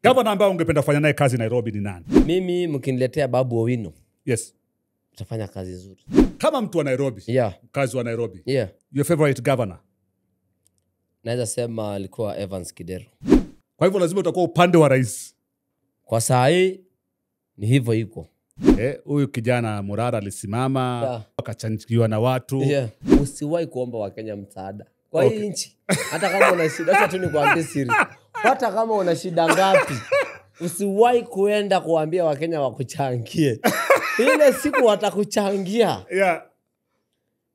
Gavana ambaye ungependa kufanya naye kazi Nairobi ni nani? Mimi mkiniletea Babu Owino. Yes. Tutafanya kazi nzuri. Kama mtu wa Nairobi. Yeah. Mkazi wa Nairobi. Yeah. Your favorite governor? Naweza sema alikuwa Evans Kidero. Kwa hivyo lazima utakuwa upande wa rais. Kwa saa hii ni hivyo iko. Huyu kijana Morara alisimama, akachangiwa na watu. Yeah. Usiwahi kuomba Wakenya msaada. Kwa hii nchi, hata kama una shida, acha tu nikwambie siri. Hata kama una shida ngapi, usiwahi kuenda kuambia Wakenya wakuchangie. Ile siku watakuchangia. Yeah.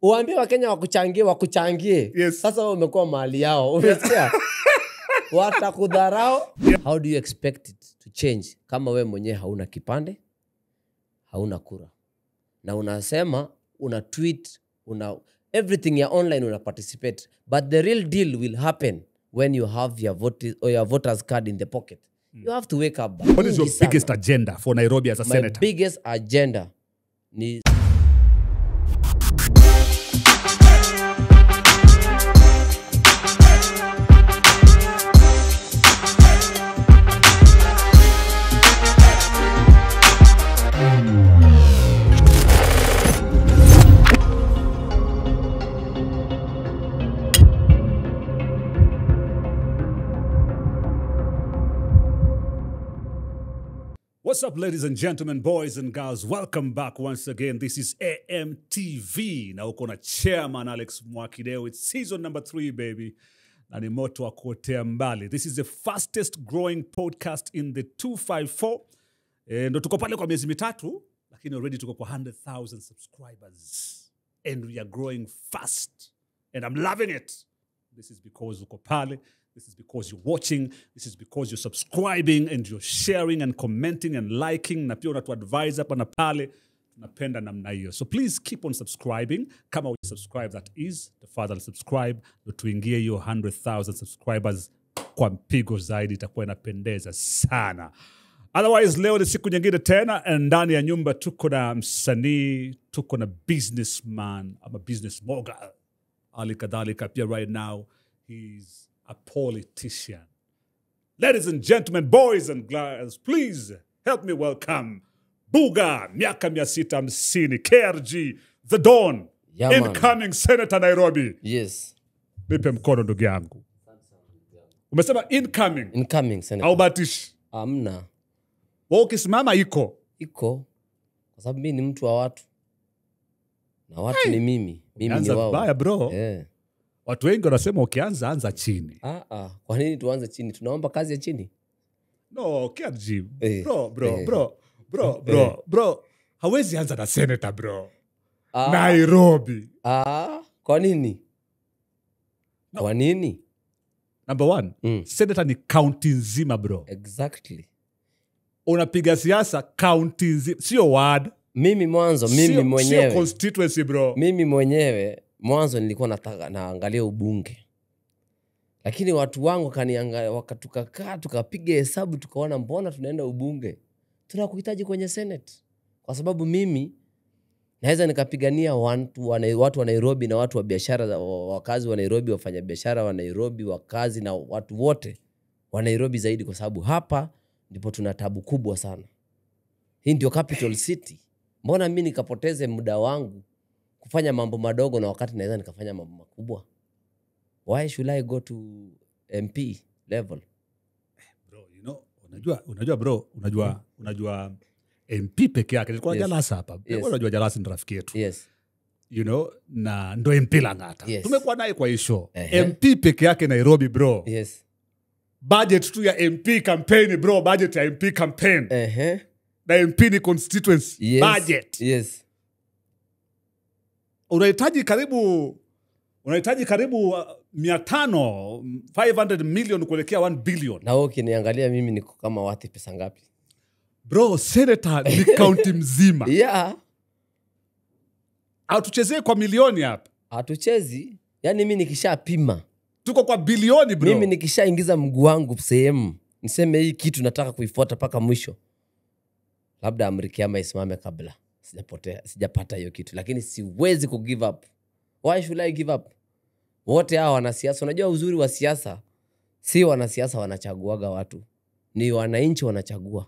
Uambie Wakenya wakuchangie, wakuchangie. Yes. Sasa wewe umekuwa mali yao. Umesikia? Watakudharau. Yeah. How do you expect it to change kama wewe mwenyewe hauna kipande, hauna kura? Na unasema, una tweet, una everything ya online una participate, but the real deal will happen when you have your vote or your voters card in the pocket. You have to wake up. What is your biggest agenda for Nairobi as a senator? My biggest agenda ni What's up, ladies and gentlemen, boys and girls? Welcome back once again. This is AMTV. Na uko na chairman Alex Mwakideu. It's season number 3, baby. Na ni moto wa kuotea mbali. This is the fastest growing podcast in the 254. Ndo tuko pale kwa miezi mitatu, lakini already tuko kwa 100,000 subscribers. And we are growing fast. And I'm loving it. This is because uko pale. This is because you're watching. This is because you're subscribing and you're sharing and commenting and liking. Na pia unatu-advise hapa na pale. Tunapenda namna hiyo. So please keep on subscribing. Kama subscribe, that is. Tafadhali subscribe. Ndio tuingie hiyo 100,000 subscribers kwa mpigo zaidi. Itakuwa inapendeza sana. Otherwise, leo ni siku nyingine tena. Ndani ya nyumba tuko na msanii, tuko na businessman, ama business mogul. Ali kadhalika pia right now, he's a politician. Ladies and gentlemen, boys and girls, please help me welcome Buga, miaka 650, KRG, the Don, yeah, incoming Senator Nairobi. Yes. Nipe mkono ndugu yangu. Umesema incoming. Incoming Senator. Au batishi? Amna. Wewe ukisimama iko. Iko. Kwa sababu mimi ni mtu wa watu. Na watu hey, ni mimi. Mimi ni wao. Baya bro. Yeah. Watu wengi wanasema ukianza anza chini. Kwa nini tuanze chini? Tunaomba kazi ya chini? No, KRG. Bro. Hawezi anza na senator bro. Nairobi. Kwa nini? No. Kwa nini? Number 1, senator ni county nzima bro. Exactly. Unapiga siasa county nzima, sio ward. Mimi mwanzo, mimi mwenyewe. Sio constituency bro. Mimi mwenyewe mwanzo nilikuwa nataka naangalia ubunge. Lakini watu wangu wakaniangalia, wakatukakaa, tukapiga hesabu, tukaona mbona tunaenda ubunge? Tunakuhitaji kwenye Senate. Kwa sababu mimi naweza nikapigania watu wa Nairobi na watu wa biashara, wakazi wa Nairobi, wafanyabiashara wa Nairobi, wakazi na watu wote wa Nairobi zaidi, kwa sababu hapa ndipo tuna tabu kubwa sana. Hii ndio capital city. Mbona mimi nikapoteze muda wangu kufanya mambo madogo na wakati naweza nikafanya mambo makubwa? Why should I go to MP level? Bro, you know, unajua bro, unajua MP peke yake. Nilikuwa yes. Jalasa hapa. Yes. Unajua Jalasa ni rafiki yetu. Yes. You know, na ndo MP Lang'ata. Yes. Tumekuwa naye kwa hii show. MP peke yake Nairobi bro. Yes. Budget tu ya MP campaign bro, budget ya MP campaign. Na MP ni constituency. Yes. Budget. Yes. Unahitaji karibu 500, 500 million kuelekea 1 billion. Na wewe ukiniangalia mimi niko kama wati pesa ngapi? Bro, senator ni county mzima. Yeah. Hatuchezee kwa milioni hapa. Hatuchezi. Yaani mimi nikishapima. Tuko kwa bilioni bro. Mimi nikishaingiza mguu wangu sehemu, niseme hii kitu nataka kuifuata paka mwisho. Labda amri kiama isimame kabla sijapotea, sijapata hiyo kitu, lakini siwezi ku give up. Why should I give up? Wote hawa wanasiasa, unajua uzuri wa siasa, si wanasiasa wanachaguaga watu. Ni wananchi wanachagua.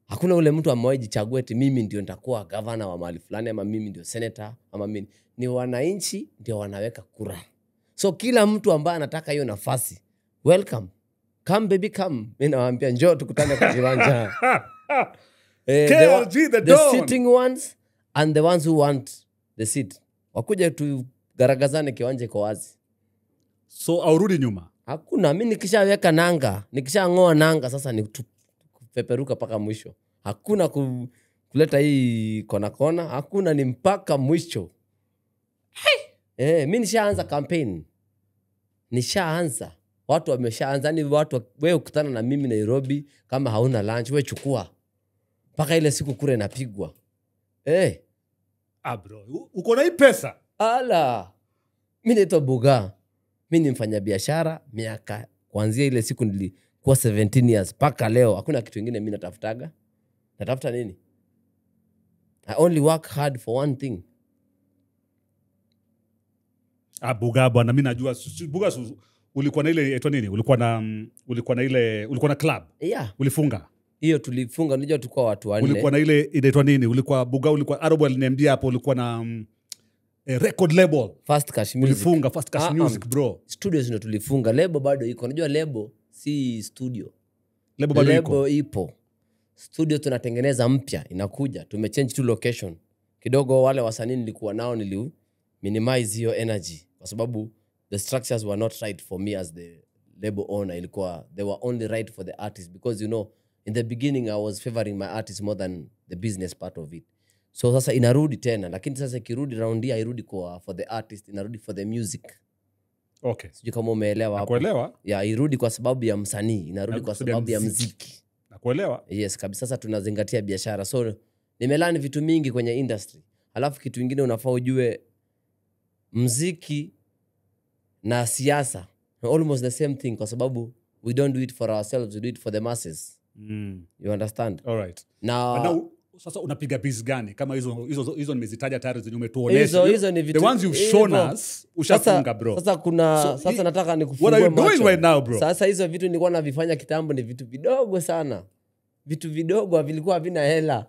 Hakuna ule mtu amewahi jichagua eti mimi ndio nitakuwa gavana wa mahali fulani ama mimi ndio senator ama mimi. Ni wananchi ndio wanaweka kura. So kila mtu ambaye anataka hiyo nafasi, welcome. Come baby come. Mimi nawaambia njoo tukutane kwa kiwanja. KLG the The Don. sitting ones and the ones who want the seat. Wakuja tugaragazane, kiwanja iko wazi. So aurudi nyuma. Hakuna, mi nikishaweka nanga, nikishang'oa nanga sasa ni kupeperuka mpaka mwisho. Hakuna kuleta hii kona kona, hakuna, ni mpaka mwisho. Mi nishaanza campaign. Nishaanza. Watu wameshaanza, yani watu wewe ukutana na mimi Nairobi kama hauna lunch wewe chukua. Mpaka ile siku kura inapigwa. Ah bro, uko na hii pesa? Ala. Mimi naitwa Buga. Mimi ni mfanyabiashara miaka kuanzia ile siku nilikuwa 17 years mpaka leo hakuna kitu kingine mimi natafutaga. Natafuta nini? I only work hard for one thing. Ah Buga bwana, mimi najua Buga ulikuwa na ile inaitwa nini? Ulikuwa na ile, ulikuwa na club. Yeah. Ulifunga. Hiyo tulifunga, unajua tulikuwa watu wanne. Ulikuwa na ile inaitwa nini? Ulikuwa Buga, ulikuwa Arab aliniambia hapo ulikuwa na record label. Fast Cash Music. Ulifunga Fast Cash Music bro. Studios ndio tulifunga, label bado iko. Unajua label si studio. Label bado iko. Label ipo. Studio tunatengeneza mpya inakuja. Tumechange tu location. Kidogo wale wasanii nilikuwa nao nili minimize hiyo energy kwa sababu the structures were not right for me as the label owner. Ilikuwa they were only right for the artist because you know in the beginning I was favoring my artist more than the business part of it. So sasa inarudi tena, lakini sasa ikirudi round hii hairudi kwa for the artist, inarudi for the music. Okay. Sijui kama umeelewa hapo. Nakuelewa. Yeah, irudi kwa sababu ya msanii, inarudi kwa sababu ya muziki. Nakuelewa. Yes, kabisa. Sasa tunazingatia biashara. So nimelearn vitu mingi kwenye industry. Alafu kitu kingine unafaa ujue, muziki na siasa almost the same thing kwa sababu we don't do it for ourselves, we do it for the masses. You understand? All right. Now, sasa unapiga biz gani kama hizo nimezitaja tayari zenye umetuonesha? Hizo ni vitu the ones you've shown us ushafunga bro. Sasa kuna so, sasa nataka nikufungue macho. What are you doing right now bro? Sasa hizo vitu nilikuwa navifanya kitambo ni vitu vidogo sana. Vitu vidogo vilikuwa havina hela.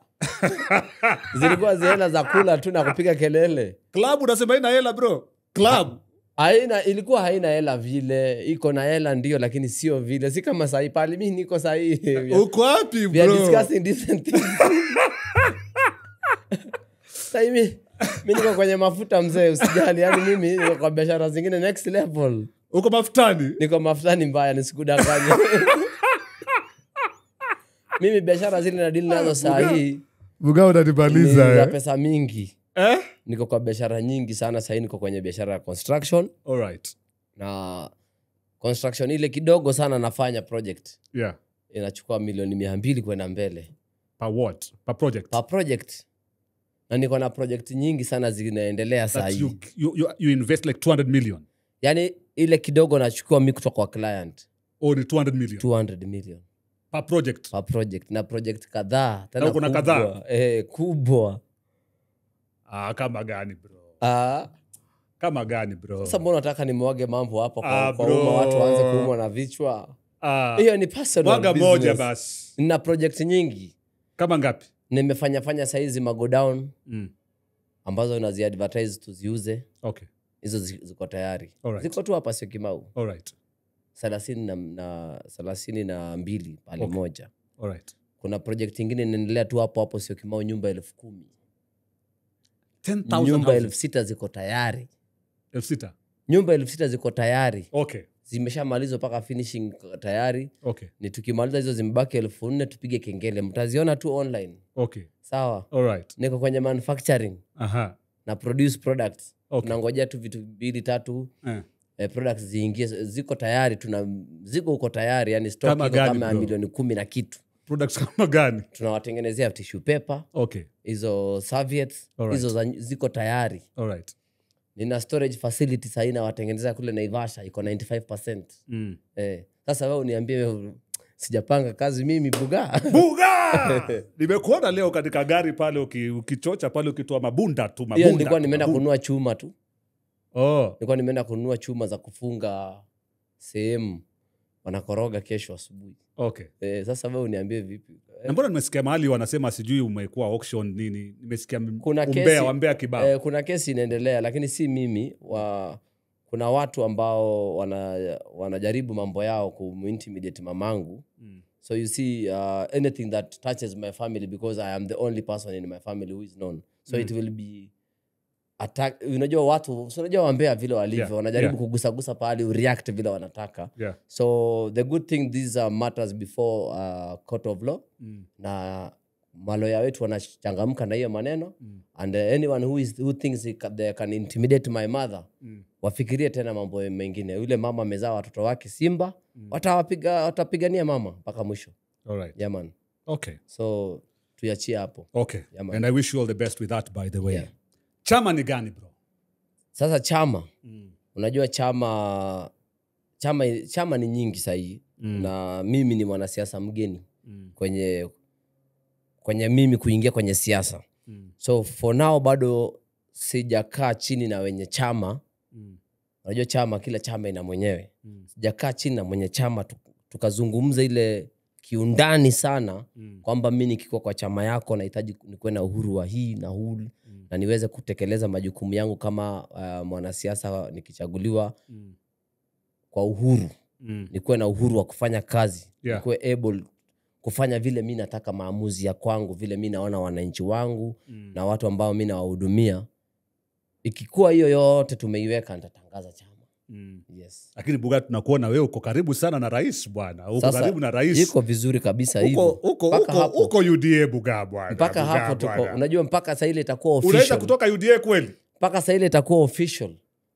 Zilikuwa hela za kula tu na kupiga kelele. Club unasema ina hela bro? Club haina, ilikuwa haina hela vile. Iko na hela ndio lakini sio vile. Si kama sahi pale mimi niko sahi. Uko wapi bro? We are discussing different things. Sahi mimi niko kwenye mafuta mzee, usijali. Yaani mimi niko kwa biashara zingine next level. Uko mafutani? Niko mafutani mbaya, nisikudanganye. Mimi biashara zile na deal nazo sahi. Buga unanibaliza eh. Pesa mingi. Niko kwa biashara nyingi sana sasa, niko kwenye biashara ya construction. All right. Na construction ile kidogo sana nafanya project. Yeah. Inachukua milioni 200 kwenda mbele. Per what? Per project. Per project. Na niko na project nyingi sana zinaendelea sasa hivi. You invest like 200 million. Yaani ile kidogo nachukua mimi kutoka kwa client. Oh, ni 200 million. 200 million. Per project. Per project. Na project kadhaa. Tena na kuna kadhaa. Kubwa. Ah, kama gani bro? Kama gani bro? Sasa mbona nataka nimwage mambo hapa kwa umma, watu waanze kuumwa na vichwa? Hiyo ni personal mwaga business. Moja basi. Nina project nyingi. Kama ngapi? Nimefanya saizi mago down. Ambazo nazi advertise tuziuze. Okay. Hizo ziko tayari. Alright. Ziko tu hapa Syokimau. All right. 32 pale moja. All right. Kuna project nyingine inaendelea tu hapo hapo Syokimau, nyumba 10,000. 10,000 nyumba 6,000 ziko tayari. 6,000. Nyumba 6,000 ziko tayari. Okay. Zimeshamalizwa paka finishing tayari. Okay. Ni tukimaliza hizo zimebaki 4,000 tupige kengele. Mtaziona tu online. Okay. Sawa. All right. Niko kwenye manufacturing. Aha. Na produce products. Okay. Tunangojea tu vitu 2 3 products ziingie, ziko tayari, tuna ziko huko tayari, yani stock kama iko kama milioni 10 na kitu. Products kama gani? Tunawatengenezea tissue paper. Okay. Hizo serviettes, right. Hizo ziko tayari. All right. Nina storage facility sasa nawatengenezea kule Naivasha iko 95%. Sasa wewe uniambie sijapanga kazi mimi Buga. Buga! Nimekuona leo katika gari pale ukichocha pale ukitoa mabunda tu mabunda. Hiyo nilikuwa nimeenda kununua chuma tu. Oh. Nilikuwa nimeenda kununua chuma za kufunga sehemu. Wanakoroga kesho asubuhi. Okay. Sasa wewe uniambie vipi? Na mbona nimesikia mahali wanasema sijui umekuwa auction nini? Nimesikia Kuna umbea kesi, wambea kibao. Kuna kesi inaendelea, lakini si mimi. Kuna watu ambao wanajaribu mambo yao kumintimidate mamangu. So you see, anything that touches my family, because I am the only person in my family who is known. So it will be attack. Unajua watu, so unajua wambea vile walivyo, wanajaribu kugusagusa pahali, react vile wanataka. So the good thing, these are matters before court of law. Na maloya wetu wanachangamka na hiyo maneno. And anyone who thinks they can intimidate my mother, wafikirie tena mambo mengine. Yule mama amezaa watoto wake simba, watapigania mama mpaka mwisho. All right. Yeah, man. Okay. So tuiachie hapo. Okay. Yeah, man. And I wish you all the best with that, by the way. Yeah. Chama ni gani, bro? Sasa chama. Unajua chama ni nyingi sahi. Na mimi ni mwanasiasa mgeni kwenye mimi kuingia kwenye siasa. So for now bado sijakaa chini na wenye chama. Unajua chama, kila chama ina mwenyewe. Sijakaa chini na mwenye chama tukazungumza ile kiundani sana, kwamba mimi nikikuwa kwa chama yako nahitaji nikuwe na uhuru wa hii na huu, na niweze kutekeleza majukumu yangu kama mwanasiasa nikichaguliwa kwa uhuru. Nikuwe na uhuru wa kufanya kazi. Nikuwe able kufanya vile mimi nataka, maamuzi ya kwangu, vile mimi naona wananchi wangu na watu ambao mimi nawahudumia. Ikikuwa hiyo yote tumeiweka, nitatangaza chama. Yes. Lakini Buga, tunakuona wewe uko karibu sana na rais bwana. Uko karibu na rais. Iko vizuri kabisa hivyo. Uko UDA Buga bwana. Mpaka hapo tuko. Unajua mpaka saa ile itakuwa official. Unaweza kutoka UDA kweli? Mpaka saa ile itakuwa official.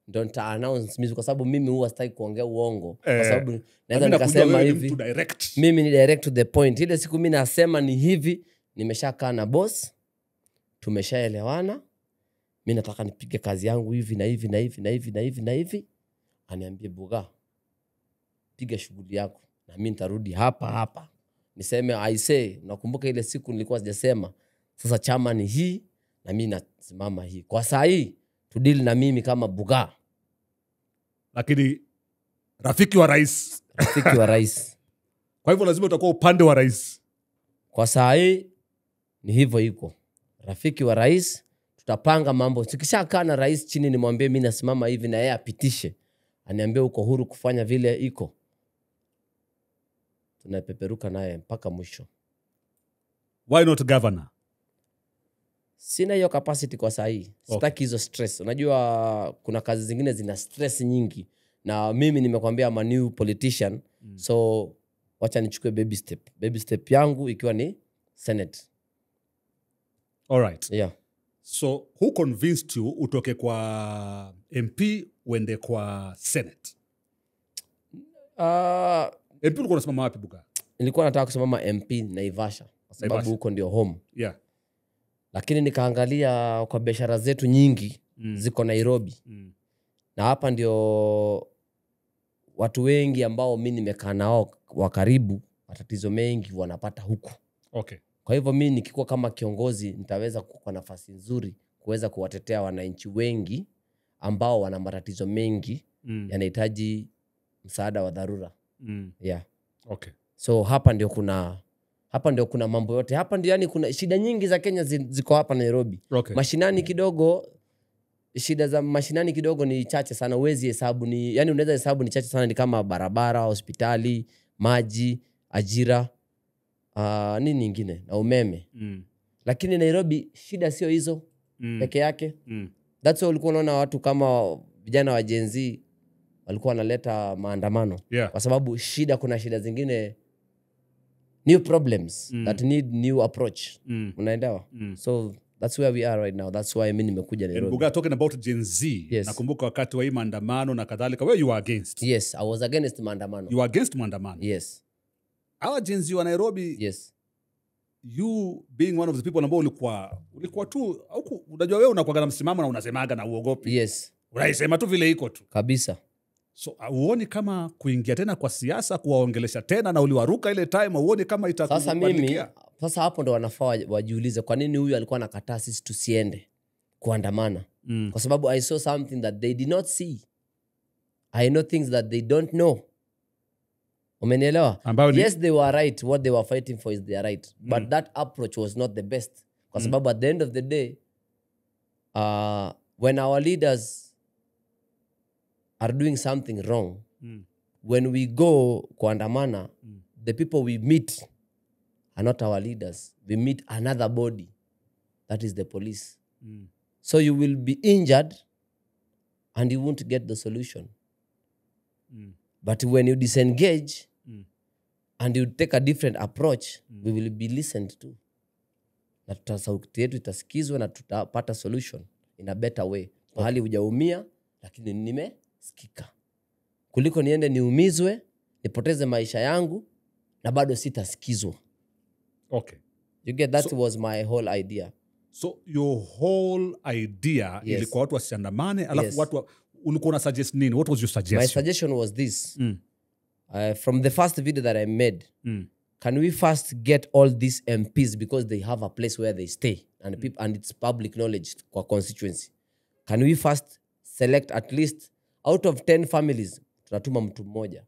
Ndio nita announce mimi, kwa sababu mimi huwa sitaki kuongea uongo. Kwa sababu naweza nikasema hivi. Mimi ni direct to the point. Ile siku mimi nasema ni hivi, nimeshakaa na boss, tumeshaelewana. Mimi nataka nipige kazi yangu hivi na hivi na hivi na hivi na hivi na hivi. Aniambie Buga, piga shughuli yako na mimi nitarudi hapa hapa. Niseme I say, nakumbuka ile siku nilikuwa sijasema. Sasa chama ni hii na mimi nasimama hii. Kwa saa hii tu deal na mimi kama Buga. Lakini rafiki wa rais. Rafiki wa rais. Kwa hivyo lazima utakuwa upande wa rais. Kwa saa hii ni hivyo iko. Rafiki wa rais, tutapanga mambo. Tukishakaa na rais chini nimwambie mimi nasimama hivi na yeye apitishe. Aniambie uko huru kufanya vile iko. Tunapeperuka naye mpaka mwisho. Why not governor? Sina hiyo capacity kwa saa hii. Sitaki hizo stress. Unajua kuna kazi zingine zina stress nyingi. Na mimi nimekwambia I'm a new politician. So wacha nichukue baby step. Baby step yangu ikiwa ni Senate. All right. Yeah. So who convinced you utoke kwa MP uende kwa Senate? MP ulikuwa unasimama wapi Buga? Nilikuwa nataka kusimama MP Naivasha kwa sababu huko ndio home. Yeah. Lakini nikaangalia kwa biashara zetu nyingi ziko Nairobi. Na hapa ndio watu wengi ambao mimi nimekaa nao wa karibu, matatizo mengi wanapata huku. Okay. Kwa hivyo mimi nikikuwa kama kiongozi nitaweza kuwa nafasi nzuri kuweza kuwatetea wananchi wengi ambao wana matatizo mengi yanahitaji msaada wa dharura. Yeah. Okay. So hapa ndio kuna mambo yote. Hapa ndio yani kuna shida nyingi za Kenya ziko hapa Nairobi. Okay. Mashinani kidogo, shida za mashinani kidogo ni chache sana, huwezi hesabu, ni yani unaweza hesabu ni chache sana, ni kama barabara, hospitali, maji, ajira, nini nyingine na umeme. Lakini Nairobi shida sio hizo peke yake. That's why ulikuwa unaona watu kama vijana wa Gen Z walikuwa wanaleta maandamano. Yeah. Kwa sababu shida, kuna shida zingine, new problems that need new approach. Unaelewa? So that's where we are right now. That's why mimi nimekuja Nairobi. And Buga, talking about Gen Z. Yes. Nakumbuka wakati wa hii maandamano na kadhalika, where you were against? Yes, I was against maandamano. You were against maandamano? Yes. Our Gen Z wa Nairobi. Yes. You being one of the people ambao ulikuwa tu, unajua wewe unakuwa na msimamo na unasemaga na uogopi. Yes. Unaisema tu vile iko tu. Kabisa. So uone kama kuingia tena kwa siasa, kuwaongelesha tena na uliwaruka ile time, uone kama itakubadilia? Sasa hapo ndo wanafaa wajiulize kwa nini huyu alikuwa anakataa sisi tusiende kuandamana. Kwa sababu I saw something that they did not see. I know things that they don't know. Umenielewa? Ambayo Yes, they were right. What they were fighting for is their right, but that approach was not the best, kwa sababu at the end of the day, when our leaders are doing something wrong, when we go kuandamana, the people we meet are not our leaders. We meet another body, that is the police. So you will be injured and you won't get the solution. But when you disengage and you take a different approach, we will be listened to, na sauti yetu itasikizwa na tutapata solution in a better way, pahali hujaumia lakini nimesikika, kuliko niende niumizwe, nipoteze maisha yangu na bado sitasikizwa. You get? That was my whole idea. So your whole idea Yes. ilikuwa watu wasiandamane, alafu Yes. ulikuwa una suggest nini? What was your My suggestion? suggestion was this. From the first video that I made, can we first get all these MPs, because they have a place where they stay and, and it's public knowledge kwa constituency, can we first select at least out of 10 families, tunatuma mtu mmoja,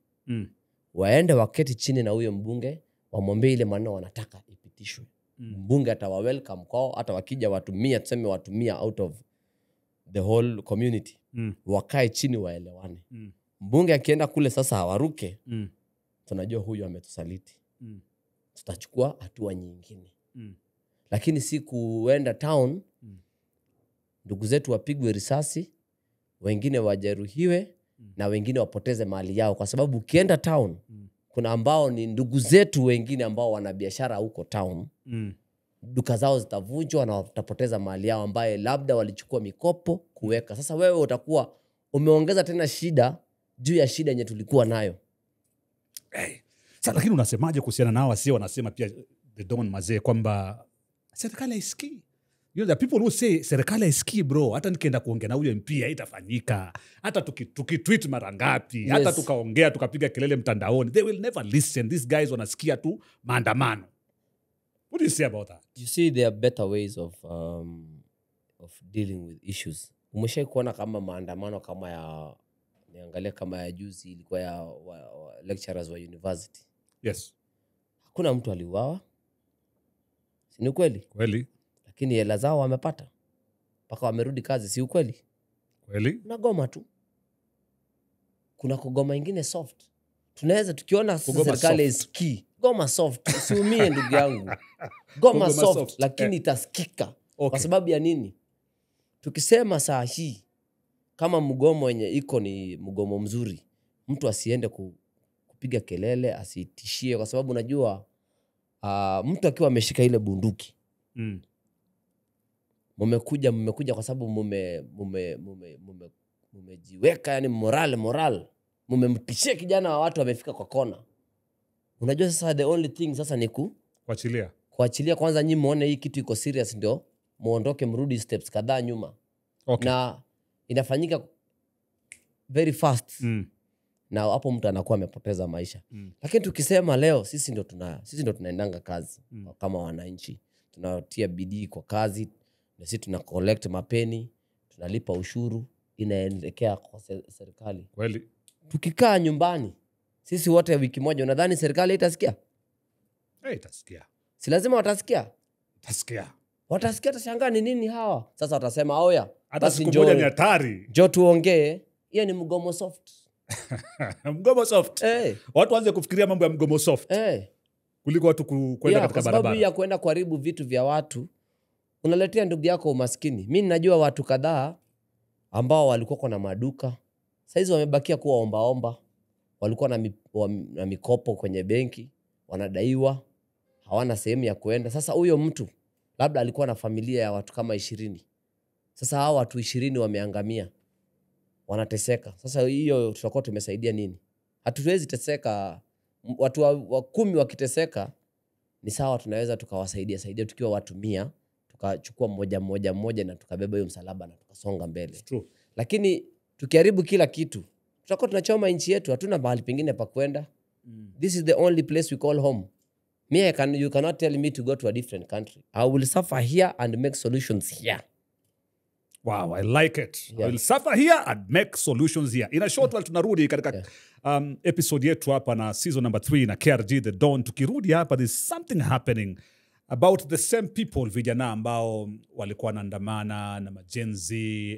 waende waketi chini na huyo mbunge, wamwambie ile maneno wanataka ipitishwe. Mbunge atawa welcome kwao. Hata wakija watu 100, tuseme watu 100 out of the whole community, wakae chini waelewane. Mbunge akienda kule sasa hawaruke, tunajua huyu ametusaliti, tutachukua hatua nyingine. Lakini si kuenda town, ndugu zetu wapigwe risasi, wengine wajeruhiwe, na wengine wapoteze mali yao, kwa sababu ukienda town, kuna ambao ni ndugu zetu wengine ambao wana biashara huko town, duka zao zitavunjwa na watapoteza mali yao ambaye labda walichukua mikopo kuweka. Sasa wewe utakuwa umeongeza tena shida juu ya shida yenye tulikuwa nayo. Hey. Sa, lakini unasemaje kuhusiana na hawa wanasema pia, the Don mazee, kwamba serikali haisikii? You know, the people who say serikali haisikii, bro, hata nikienda kuongea na huyo MP haitafanyika, hata tukitweet mara ngapi, hata tukaongea, tukapiga kelele mtandaoni, they will never listen. These guys wanasikia tu maandamano. What do you say about that? You see, there are better ways of dealing with issues. Umeshai kuona kama maandamano kama ya, niangalia, kama ya juzi ilikuwa ya lecturers wa university? Yes. Hakuna mtu aliuawa, si ni ukweli? Kweli. Lakini hela zao wamepata mpaka wamerudi kazi, si ukweli? Kweli. Unagoma tu. Kuna kugoma ingine soft. Tunaweza, tukiona sasa Kugoma serikali soft. isikii, goma soft, usiumie ndugu yangu, goma Kugoma soft, soft, lakini itasikika. Kwa sababu ya nini? Tukisema saa hii kama mgomo wenye iko ni mgomo mzuri, mtu asiende kupiga kelele, asitishie, kwa sababu unajua, mtu akiwa ameshika ile bunduki, mmekuja kwa sababu mumejiweka, yani moral, mumemtishia kijana wa watu, wamefika kwa kona. Unajua sasa the only thing sasa ni Kuachilia. Kuachilia kwanza, nyi muone hii kitu iko serious, ndio muondoke, mrudi steps kadhaa nyuma. Na inafanyika very fast, na hapo mtu anakuwa amepoteza maisha. Lakini tukisema leo sisi ndo tunaendanga kazi kama wananchi, tunatia bidii kwa kazi, na sisi tuna collect mapeni, tunalipa ushuru inaelekea kwa serikali. Tukikaa nyumbani sisi wote wiki moja, unadhani serikali itasikia? Hey, itasikia. Si lazima watasikia? Itasikia. Watasikia, watashangaa ni nini hawa sasa, watasema oya, Hata basi siku moja njoo ni hatari. Njoo tuongee. Hiyo ni mgomo soft. Mgomo soft. Hey, Watu waanze kufikiria mambo ya mgomo soft hey. kuliko watu kwenda Yeah, katika kwa sababu hii barabara. ya kwenda kuharibu vitu vya watu, unaletea ndugu yako umaskini. Mi ninajua watu kadhaa ambao walikuwa na maduka, saizi wamebakia kuwa ombaomba. Walikuwa na mikopo kwenye benki, wanadaiwa, hawana sehemu ya kuenda. Sasa huyo mtu labda alikuwa na familia ya watu kama 20. Sasa hawa watu 20 wameangamia, wanateseka. Sasa hiyo tutakuwa tumesaidia nini? Hatuwezi teseka. Watu wa 10 wakiteseka ni sawa, tunaweza tukawasaidia saidia tukiwa watu 100, tukachukua mmoja mmoja mmoja na tukabeba hiyo msalaba na tukasonga mbele. It's true. Lakini tukiharibu kila kitu, tutakuwa tunachoma nchi yetu. Hatuna mahali pengine pa kwenda. This is the only place we call home. Me, you cannot tell me to go to a different country. I will suffer here and make solutions here. Wow, I like it. Yeah. I will suffer here and make solutions here. In a short while tunarudi katika episode yetu hapa na season number 3 na KRG The Don. Tukirudi hapa, there's something happening about the same people, vijana ambao walikuwa wanaandamana na ma-Gen Z,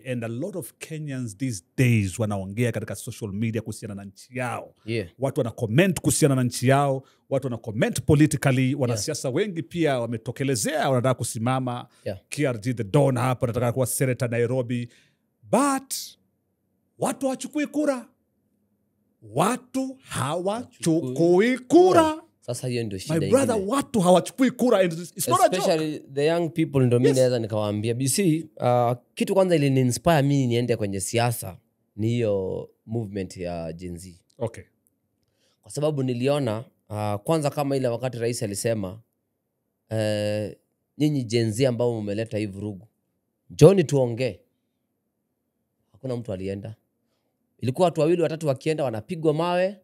and a lot of Kenyans these days wanaongea katika social media kuhusiana na nchi yao. Watu wana comment kuhusiana na nchi yao, watu wana comment politically, wanasiasa wengi pia wametokelezea, wanataka kusimama. KRG The Don hapa anataka kuwa senator Nairobi, but watu hawachukui kura. Watu hawachukui kura. Sasa hiyo ndio shida My brother, ingine. Watu hawachukui kura and it's not a joke. Especially the young people ndo mi naweza nikawaambia. You see, kitu kwanza ilini inspire mi niende kwenye siasa ni hiyo movement ya Gen Z. Kwa sababu niliona kwanza kama ile wakati rais alisema, nyinyi Gen Z ambao mmeleta hii vurugu, njoni tuongee. Hakuna mtu alienda. Ilikuwa watu wawili watatu wakienda wanapigwa mawe,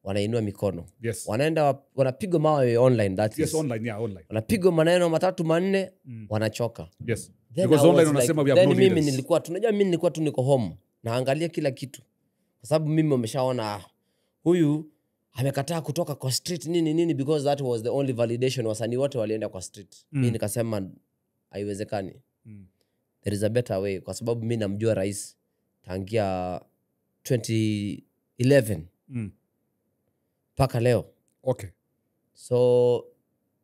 wanainua mikono. Wanaenda wanapigwa mawe online, that is. Online, yeah, online. Wanapigwa maneno matatu manne, wanachoka. Then Because I online was wanasema like, we have then no mimi leaders. nilikuwa, tunajua mimi nilikuwa tu niko home naangalia kila kitu, kwa sababu mimi wameshaona, huyu amekataa kutoka kwa street nini nini, because that was the only validation. Wasanii wote walienda kwa street. Mi nikasema haiwezekani. There is a better way, kwa sababu mi namjua rais tangia 2011 mpaka leo. So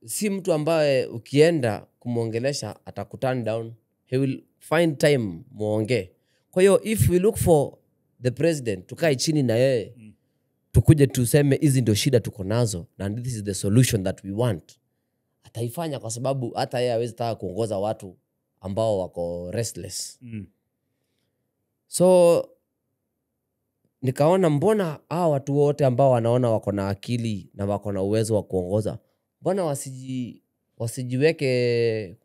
si mtu ambaye ukienda kumwongelesha atakuturn down. He will find time muongee. Kwa hiyo if we look for the president, tukae chini na yeye, tukuje tuseme hizi ndio shida tuko nazo and this is the solution that we want, ataifanya, kwa sababu hata yeye hawezi taka kuongoza watu ambao wako restless. So nikaona mbona hawa watu wote ambao wanaona wako na akili na wako na uwezo wa kuongoza, mbona wasijiweke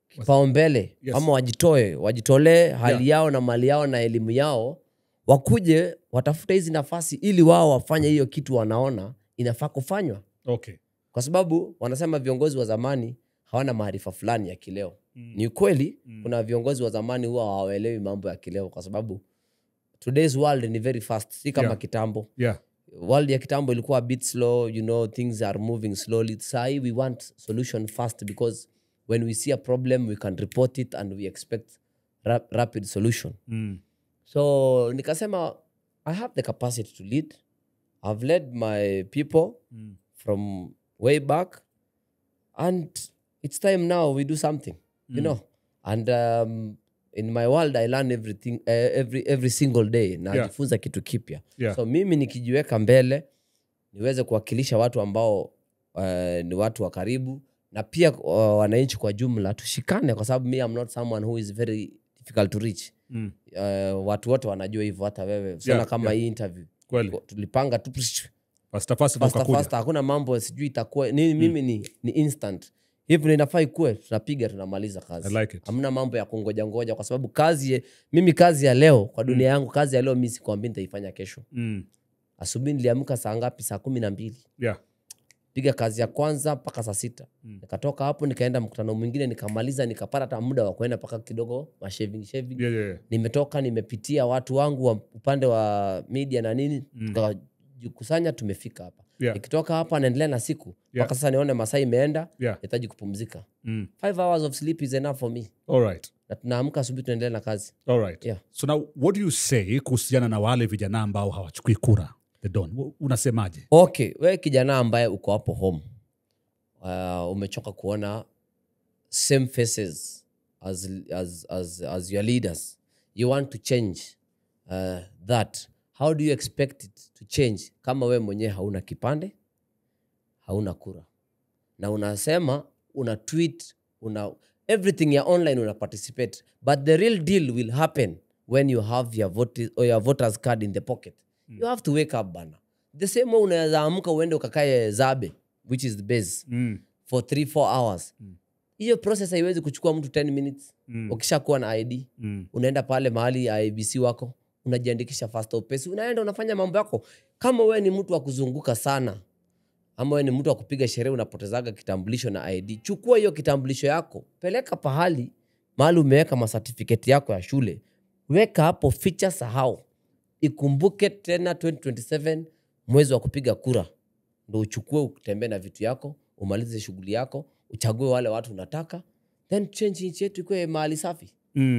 kipaumbele ama wajitoe, wajitolee hali yao na mali yao na elimu yao, wakuje watafute hizi nafasi ili wao wafanye hiyo kitu wanaona inafaa kufanywa. Kwa sababu wanasema viongozi wa zamani hawana maarifa fulani ya kileo. Ni ukweli. Kuna viongozi wa zamani huwa hawaelewi mambo ya kileo, kwa sababu today's world ni very fast, si kama kitambo. World ya kitambo ilikuwa a bit slow, things are moving slowly. Sahi we want solution fast, because when we see a problem we can report it and we expect rapid solution. So nikasema I have the capacity to lead. I've led my people from way back, and it's time now we do something, you know. And in my world I learn everything, every single day najifunza kitu kipya. So mimi nikijiweka mbele niweze kuwakilisha watu ambao ni watu wa karibu na pia wananchi kwa jumla, tushikane, kwa sababu me, I'm not someone who is very difficult to reach. Watu wote wanajua hivyo, hata wewe sana, kama hii interview tulipanga tu Faster, faster, faster, ukakuja. Faster, hakuna mambo sijui itakuwa nini. Mimi ni instant hivi ndio inafaa ikue, tunapiga tunamaliza kazi. I like it. Hamna mambo ya kungoja ngoja, kwa sababu mimi kazi ya leo kwa dunia yangu, kazi ya leo mi sikwambii nitaifanya kesho. Asubuhi niliamka saa ngapi? Saa 12. Piga kazi ya kwanza mpaka saa 6. Nikatoka hapo nikaenda mkutano mwingine, nikamaliza, nikapata hata muda wa kuenda mpaka kidogo mashaving shaving. Nimetoka, nimepitia watu wangu wa upande wa media na nini, tukajikusanya, tumefika hapa. Nikitoka hapa naendelea na siku mpaka sasa nione masaa imeenda, nahitaji kupumzika. 5 hours of sleep is enough for me. All right. Na tunaamka asubuhi, tunaendelea na kazi. All right. Yeah. So now what do you say kuhusiana na wale vijana ambao hawachukui kura, The Don? Unasemaje? Okay, we kijana ambaye uko hapo home, umechoka kuona same faces as your leaders, you want to change that. How do you expect it to change kama we mwenyewe hauna kipande, hauna kura, na unasema una tweet, una everything ya online, una participate, but the real deal will happen when you have your, vote, or your voters card in the pocket? You have to wake up, bana. The same way unaweza amka uende ukakae zabe, which is the base, for 3-4 hours, hiyo process haiwezi kuchukua mtu 10 minutes. Ukishakuwa na ID, unaenda pale mahali IEBC wako, unajiandikisha fast upesi, unaenda unafanya mambo yako. Kama wewe ni mtu wa kuzunguka sana ama wewe ni mtu wa kupiga sherehe, unapotezaga kitambulisho na ID, chukua hiyo kitambulisho yako, peleka pahali. Mahali umeweka masertificate yako ya shule, weka hapo, ficha, sahau. Ikumbuke tena 2027 mwezi wa kupiga kura ndo uchukue, utembee na vitu yako, umalize shughuli yako, uchague wale watu unataka, then change nchi yetu ikuwe mahali safi.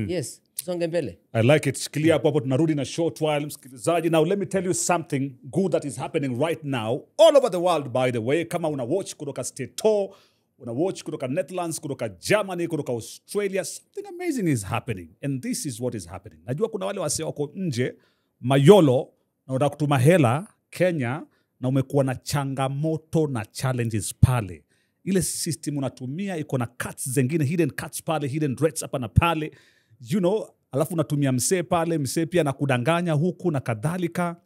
Yes, tusonge mbele. I like it. Shikilia hapo hapo, tunarudi na short while, msikilizaji. Now let me tell you something good that is happening right now all over the world, by the way. Kama una watch kutoka Stato, una watch kutoka Netherlands, kutoka Germany, kutoka Australia, something amazing is happening. And this is what is happening. Najua kuna wale wasee wako nje Mayolo na unataka kutuma hela Kenya na umekuwa na changamoto na challenges pale. Ile system unatumia iko na cuts zengine, hidden cuts pale, hidden rates hapa na pale. You know, alafu unatumia msee pale, msee pia na kudanganya huku na kadhalika.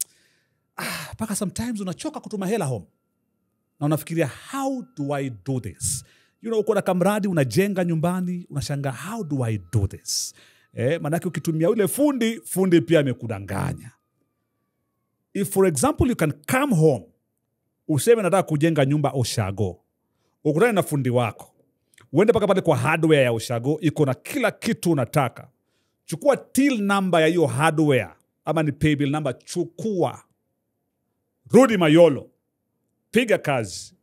Paka sometimes unachoka kutuma hela home. Na unafikiria, how do I do this? You know, uko na kamradi unajenga nyumbani, unashangaa, how do I do this? Manake ukitumia ule fundi, fundi pia amekudanganya. If for example you can come home, useme nataka kujenga nyumba Oshago, ukutane na fundi wako, uende paka pale kwa hardware ya Oshago, iko na kila kitu unataka. Chukua till number ya hiyo hardware, ama ni paybill number, chukua. Rudi Mayolo, piga kazi.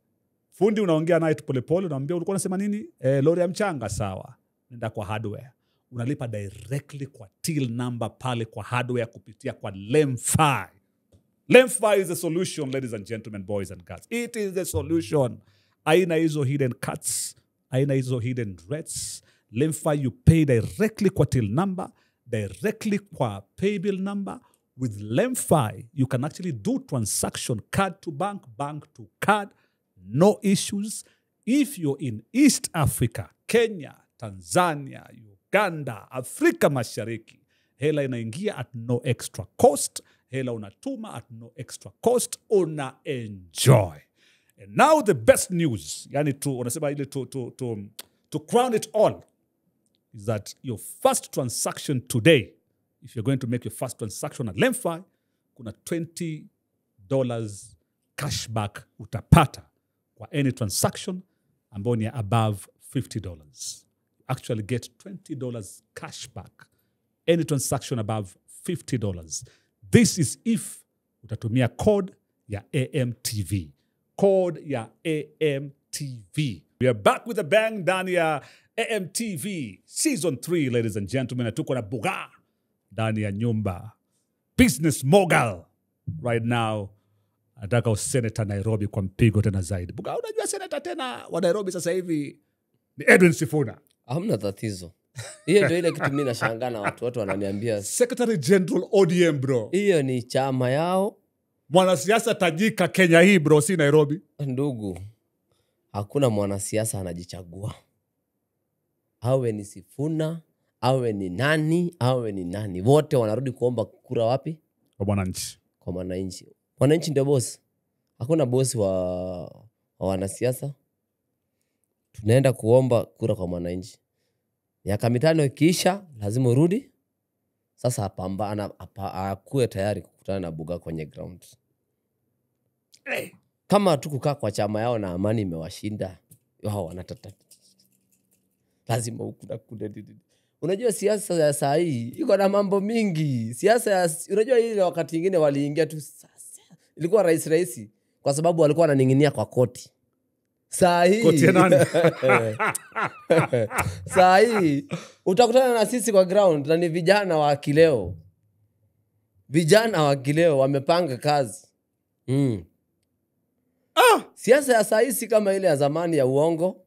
Fundi unaongea naye tu polepole, unamwambia ulikuwa unasema nini? Lori ya mchanga, sawa. Nenda kwa hardware. Unalipa directly kwa till number pale kwa hardware kupitia kwa Lemfi. Lemfi is the solution, ladies and gentlemen, boys and girls. It is the solution. Aina hizo hidden cuts, aina hizo hidden rates. Lemfi, you pay directly kwa till number, directly kwa paybill number. With Lemfi, you can actually do transaction card to bank, bank to card, no issues. If you're in East Africa, Kenya, Tanzania, Uganda, Afrika Mashariki, hela inaingia at no extra cost. Hela unatuma at no extra cost. Una enjoy. And now the best news, yani to, unasema ile to crown it all, is that your first transaction today, if you're going to make your first transaction at Lemfi, kuna $20 cashback utapata kwa any transaction ambayo ni above $50. You actually get $20 cashback any transaction above $50. This is if utatumia code ya AMTV. Code ya AMTV. We are back with a bang ndani ya AMTV Season 3, ladies and gentlemen. Na tuko na Buga ndani ya nyumba. Business mogul right now. Nataka useneta Nairobi kwa mpigo tena zaidi. Buga, unajua seneta tena wa Nairobi sasa hivi ni Edwin Sifuna. Hamna tatizo. Hiyo ndio ile kitu mimi nashangaa na watu wananiambia Secretary General ODM, bro. Hiyo ni chama yao. Mwanasiasa tajika Kenya hii, bro, si Nairobi. Ndugu, hakuna mwanasiasa anajichagua. Awe ni Sifuna, awe ni nani, awe ni nani. Wote wanarudi kuomba kura wapi? Kwa mwananchi. Kwa mwananchi. Mwananchi ndio boss. Hakuna boss wa wanasiasa. Tunaenda kuomba kura kwa mwananchi. Miaka 5 ikiisha lazima urudi. Sasa apambana, akuwe tayari kukutana na Buga kwenye ground. Hey. Kama tu kukaa kwa chama yao na amani imewashinda, wao wanatata. Lazima huku na kule. Unajua siasa ya saa hii iko na mambo mingi. Siasa ya, unajua ile wakati nyingine waliingia tu sasa. Ilikuwa rahisi kwa sababu walikuwa wananing'inia kwa koti. Saa hii koti ya nani? Saa hii utakutana na sisi kwa ground na ni vijana wa kileo. Vijana wa kileo wamepanga kazi. Siasa ya saa hii si kama ile ya zamani ya uongo.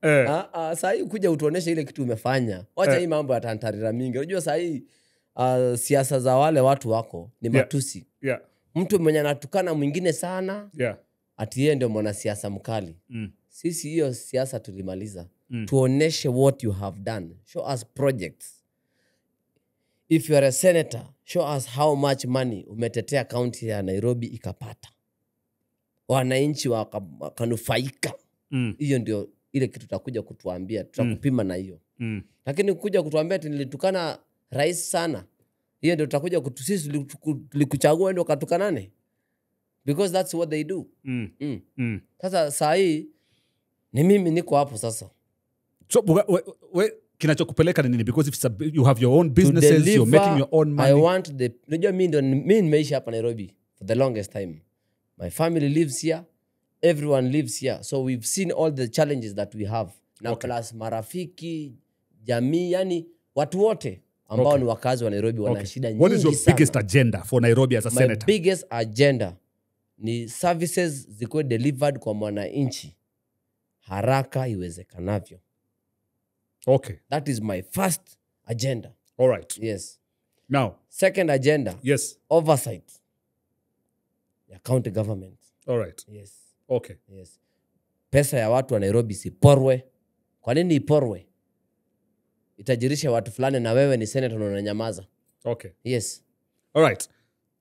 Saa hii kuja utuoneshe ile kitu umefanya. Wacha hii mambo ya tantarira mingi. Unajua saa hii siasa za wale watu wako ni matusi. Mtu mwenye anatukana mwingine sana, ati yeye ndio mwanasiasa mkali. Sisi hiyo siasa tulimaliza. Tuoneshe what you have done. Show us projects. If you are a senator, show us how much money umetetea county ya Nairobi ikapata. Wananchi wakanufaika. Hiyo ndio ile kitu tutakuja kutuambia, tutakupima na hiyo. Lakini kuja kutuambia nilitukana rais sana, hiyo ndio tutakuja sisi tulikuchagua ndio katukanane. Because that's what they do. Sasa saa hii ni mimi niko hapo sasa. So we Kinachokupeleka ni nini? Because if you have your own businesses, you're making your own money. I want the, unajua mimi nimeishi hapa Nairobi for the longest time. My family lives here. Everyone lives here. So we've seen all the challenges that we have. Na plus marafiki, jamii, yani watu wote ambao ni wakazi wa Nairobi wana shida nyingi sana. What is your biggest agenda for Nairobi as a senator? My biggest agenda ni services zikuwe delivered kwa mwananchi haraka iwezekanavyo. Okay. That is my first agenda. All right. Yes. Now, second agenda. Yes. Oversight. Ya county government. All right. Yes. Okay. Yes. Pesa ya watu wa Nairobi siporwe. Kwa nini iporwe? Itajirisha watu fulani na wewe ni senator na unanyamaza. Okay. Yes. All right.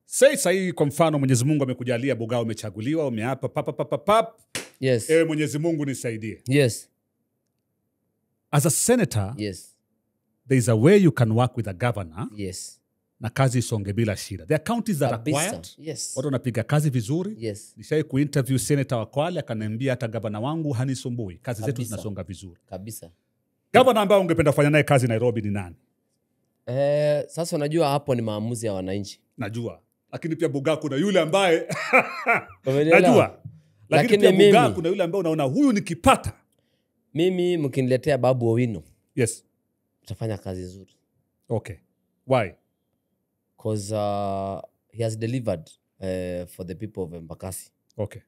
Say sahi kwa mfano Mwenyezi Mungu amekujalia Bugaa, umechaguliwa, umeapa pap pap pap. Yes. Ewe Mwenyezi Mungu nisaidie. Yes. As a senator, yes, there is a way you can work with a governor. Yes. Na kazi isonge bila shida. There are counties that are quiet. Yes. Watu wanapiga kazi vizuri. Yes. Nishai kuinterview senator wa Kwale akaniambia hata governor wangu hanisumbui. Kazi zetu zinasonga vizuri. Kabisa. Governor ambaye ungependa kufanya naye kazi Nairobi ni nani? Sasa unajua hapo ni maamuzi ya wananchi. Najua. Lakini pia Bugaa kuna yule ambaye najua. Lakini pia Bugaa kuna yule ambaye unaona huyu nikipata. Mimi mkiniletea Babu Owino. Yes. Tutafanya kazi nzuri. Okay. Why? Because he has delivered for the people of Embakasi. Okay.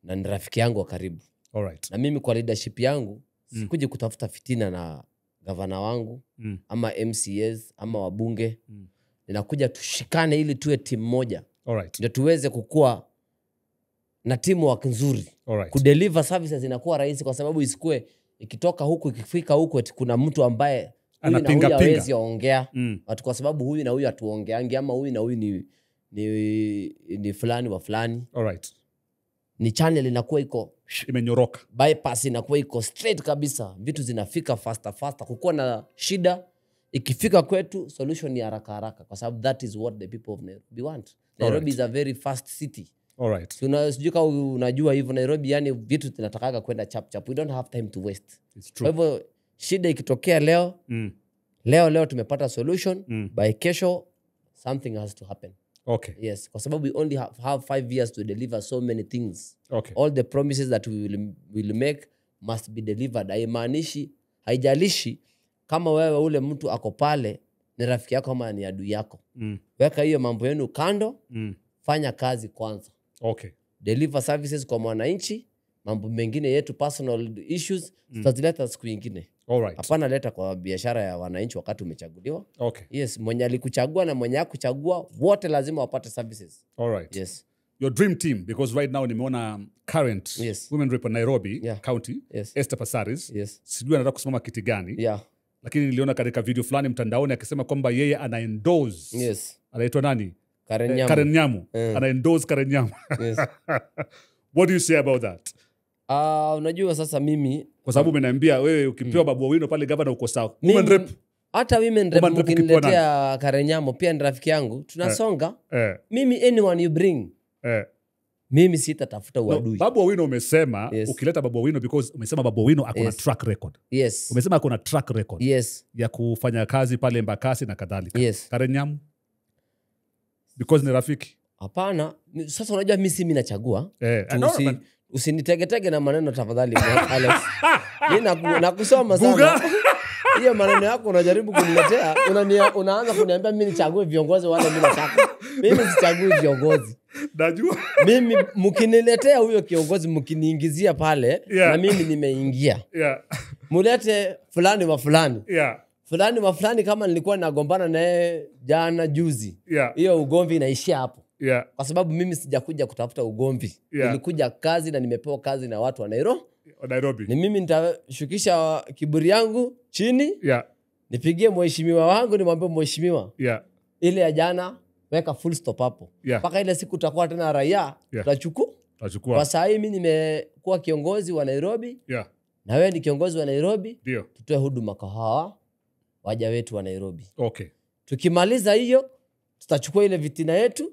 Na ni rafiki yangu wa karibu. All right. Na mimi kwa leadership yangu sikuji kutafuta fitina na gavana wangu ama MCAs ama wabunge. Ninakuja tushikane ili tuwe timu moja. All right. Ndio tuweze kukua na teamwork nzuri. All right. Kudeliver services inakuwa rahisi kwa sababu isikue ikitoka huku ikifika huku eti kuna mtu ambaye anapinga pinga hawezi ongea. Watu kwa sababu huyu na huyu hatuongeangi ama huyu na huyu ni fulani wa fulani. All right. Ni channel inakuwa iko imenyoroka. Bypass inakuwa iko straight kabisa. Vitu zinafika faster faster. Kukuwa na shida ikifika kwetu solution ni haraka haraka kwa sababu that is what the people of Nairobi want. Nairobi is a very fast city. All right. So sijui kama unajua hivyo Nairobi, yani vitu tunatakaga kwenda chap chap. We don't have time to waste. It's true. Kwa hivyo shida ikitokea leo, leo tumepata solution, by kesho something has to happen. Okay. Yes, kwa sababu we only have 5 years to deliver so many things. Okay. All the promises that we will make must be delivered. Haimaanishi, haijalishi kama wewe ule mtu ako pale ni rafiki yako ama ni adui yako. Weka hiyo mambo yenu kando, fanya kazi kwanza. Okay. Deliver services kwa mwananchi, mambo mengine yetu personal issues tutazileta siku nyingine. All right. Hapana leta kwa biashara ya wananchi wakati umechaguliwa. Okay. Yes, mwenye alikuchagua na mwenye hakuchagua wote lazima wapate services. All right. Yes. Your dream team, because right now nimeona current women rep Nairobi County, Esther Passaris. Yes. Sijui anataka kusimama kiti gani. Yeah. Lakini niliona katika video fulani mtandaoni akisema kwamba yeye ana endorse. Yes. Anaitwa nani? Karen Nyamu. Karen Nyamu. Ana endorse Karen Nyamu. Yes. What do you say about that? Unajua sasa mimi kwa sababu umeniambia wewe ukipewa Babu Owino pale governor uko sawa. Women rep. Hata women rep mkiniletea Karen Nyamu pia ni rafiki yangu, tunasonga. Mimi anyone you bring. Mimi sitatafuta uadui. No, Babu Owino umesema ukileta Babu Owino because umesema Babu Owino ako na track record. Yes. Umesema ako na track record. Yes. Ya kufanya kazi pale Embakasi na kadhalika. Yes. Karen Nyamu because ni rafiki. Hapana, sasa unajua mimi si mimi nachagua. Usinitegetege na maneno tafadhali Alex. Mimi nakusoma sana. Hiyo maneno yako unajaribu kuniletea, unaanza kuniambia mimi nichague viongozi wale mimi nataka. Mimi sichagui viongozi. Najua. Mimi mkiniletea huyo kiongozi mkiniingizia pale na mimi nimeingia. Mulete fulani wa fulani. Fulani wa fulani kama nilikuwa nagombana naye jana juzi. Hiyo ugomvi inaishia hapo. Kwa sababu mimi sijakuja kutafuta ugomvi. Nilikuja kazi na nimepewa kazi na watu wa Nairobi. Ni mimi nitashukisha kiburi yangu chini. Nipigie mheshimiwa wangu nimwambie mheshimiwa. Ile ya jana weka full stop hapo. Paka ile siku tutakuwa tena raia, tutachukua. Kwa saa hii mimi nimekuwa kiongozi wa Nairobi. Na wewe ni kiongozi wa Nairobi. Tutoe huduma kwa hawa waja wetu wa Nairobi. Okay. Tukimaliza hiyo tutachukua ile vitina yetu.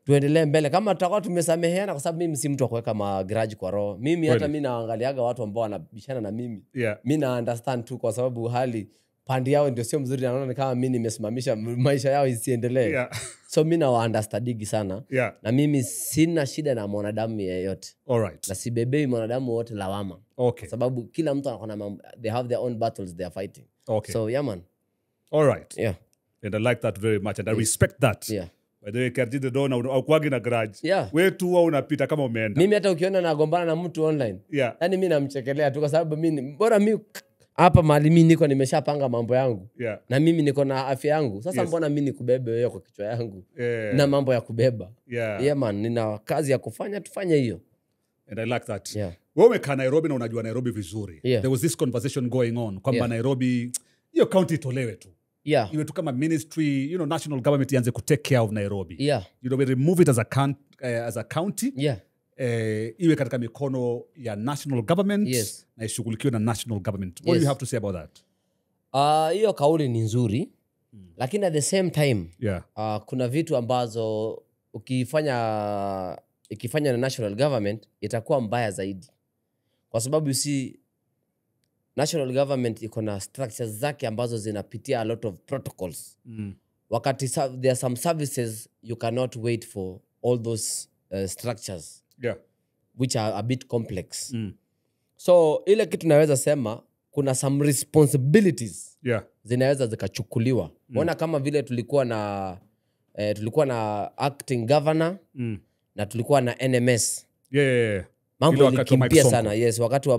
Tuendelee mbele kama tutakuwa tumesameheana, kwa sababu mimi si mtu wa kuweka magrudge kwa roho. Mimi hata mimi naangaliaga watu ambao wanabishana na mimi. Mimi na understand tu kwa sababu hali pandi yao ndio sio mzuri, naona ni kama mimi nimesimamisha maisha yao isiendelee. So mimi na understandigi sana. Na mimi sina shida na mwanadamu yeyote. Alright. Na sibebei mwanadamu wote lawama. Okay. Kwa sababu kila mtu anakona, they have their own battles they are fighting. Okay. So yeah man. All right. Yeah. And I like that very much and I respect that. Yeah. By the way, KRG the Don haukuagi na grudge. Yeah. Wewe tu huwa unapita kama umeenda. Mimi hata ukiona nagombana na mtu online. Yeah. Yaani mimi namchekelea tu kwa sababu mimi bora mimi hapa mahali mimi niko nimeshapanga mambo yangu. Yeah. Na mimi niko na afya yangu. Sasa Yes. mbona mimi nikubebe wewe kwa kichwa yangu? Yeah. Na mambo ya kubeba. Yeah. Yeah man, nina kazi ya kufanya, tufanye hiyo. And I like that. Yeah. Wewe umekaa Nairobi na unajua Nairobi vizuri. Yeah. There was this conversation going on kwamba Yeah. Nairobi hiyo county itolewe tu. Yeah. Iwe tu kama ministry, you know, national government ianze ku take care of Nairobi. Yeah. You know, we remove it as a county. Yeah. Iwe katika mikono ya national government. Yes. Na ishughulikiwe na national government. What Yes. do you have to say about that? Hiyo kauli ni nzuri. Lakini at the same time, Yeah. kuna vitu ambazo ikifanya na national government itakuwa mbaya zaidi. Kwa sababu you see national government iko na structures zake ambazo zinapitia a lot of protocols. Wakati there are some services you cannot wait for all those structures. Yeah. Which are a bit complex. So ile kitu naweza sema kuna some responsibilities. Yeah. Zinaweza zikachukuliwa. Unaona kama vile tulikuwa na acting governor na tulikuwa na NMS. Yeah. Mambo ilikimbia sana. Yes, wakati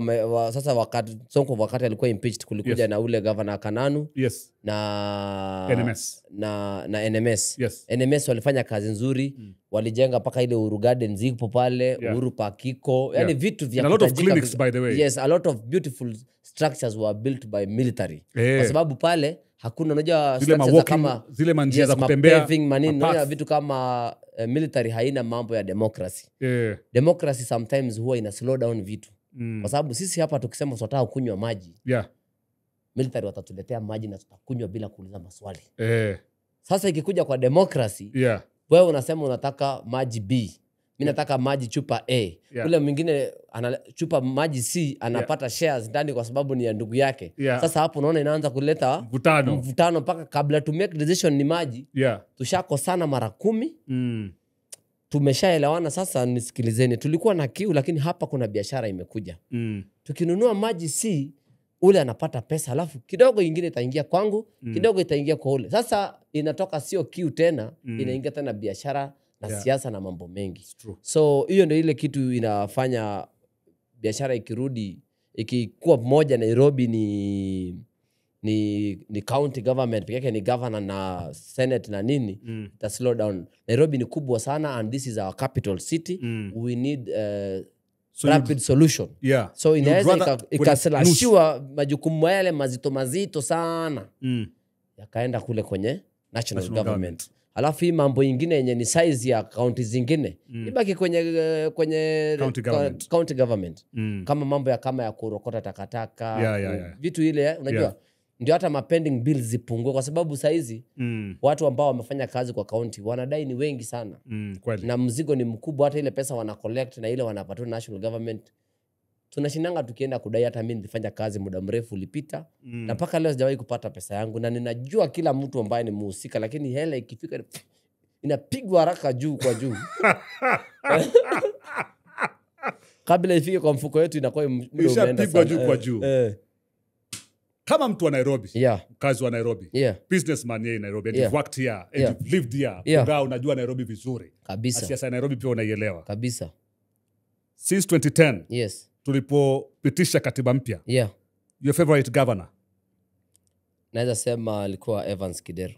sasa wakati Sonko wakati alikuwa impeached kulikuja Yes. na ule governor Kananu. Yes. Na NMS. Na NMS. Yes. NMS walifanya kazi nzuri, walijenga paka ile Uhuru Gardens ipo pale, Yeah. Uhuru Park iko, yani Yeah. vitu vya And a lot of kutajika clinics by the way. Yes, a lot of beautiful structures were built by military. Yeah. Kwa sababu pale hakuna unajua zile structures kama zile manjia yes, za kutembea, paving manini, unajua vitu kama military haina mambo ya democracy. Yeah. Democracy sometimes huwa ina slow down vitu. Kwa sababu sisi hapa tukisema tunataka kunywa maji, Yeah. military watatuletea maji na tutakunywa bila kuuliza maswali. Sasa ikikuja kwa democracy, Yeah. wewe unasema unataka maji B, mimi nataka maji chupa A. Yeah. Ule mwingine ana chupa maji C anapata shares ndani kwa sababu ni ya ndugu yake. Yeah. Sasa hapo unaona inaanza kuleta mvutano mpaka kabla to make decision ni maji. Yeah. Tushakosana mara 10. Tumeshaelewana sasa, nisikilizeni. Tulikuwa na kiu lakini hapa kuna biashara imekuja. Tukinunua maji C, ule anapata pesa alafu kidogo ingine itaingia kwangu, kidogo itaingia kwa ule. Sasa inatoka sio kiu tena, inaingia tena biashara na Yeah. siasa na mambo mengi. It's true. So hiyo ndio ile kitu inafanya biashara ikirudi ikikuwa moja Nairobi ni county government peke yake, ni governor na senate na nini, ita slow down. Nairobi ni kubwa sana and this is our capital city. We need so rapid solution. Yeah. So inaweza ikaslashiwa majukumu yale mazito mazito sana yakaenda kule kwenye national government. Alafu hii mambo ingine yenye ni size ya county zingine ibaki kwenye county government. Kama mambo ya kama ya kurokota takataka, vitu ile unajua. Ndio hata ma pending bills zipungue kwa sababu saizi watu ambao wamefanya kazi kwa county wanadai ni wengi sana. Kweli. Na mzigo ni mkubwa, hata ile pesa wana collect na ile wanapata national government. Tunashindanga tukienda kudai. Hata mimi nilifanya kazi muda mrefu ulipita na mpaka leo sijawahi kupata pesa yangu, na ninajua kila mtu ambaye ni muhusika, lakini hela ikifika inapigwa haraka juu kwa juu. Kabla ifike kwa mfuko wetu inakuwa muda umeenda ishapigwa sana. Juu kwa juu. Kama mtu wa Nairobi, mkazi wa Nairobi, businessman yeye Nairobi, and you've worked here, and you've lived here, yeah. Unajua Nairobi vizuri. Kabisa. Siasa ya Nairobi pia unaielewa. Kabisa. Since 2010, yes, tulipopitisha katiba mpya. Yeah. Your favorite governor? Naweza sema alikuwa Evans Kidero.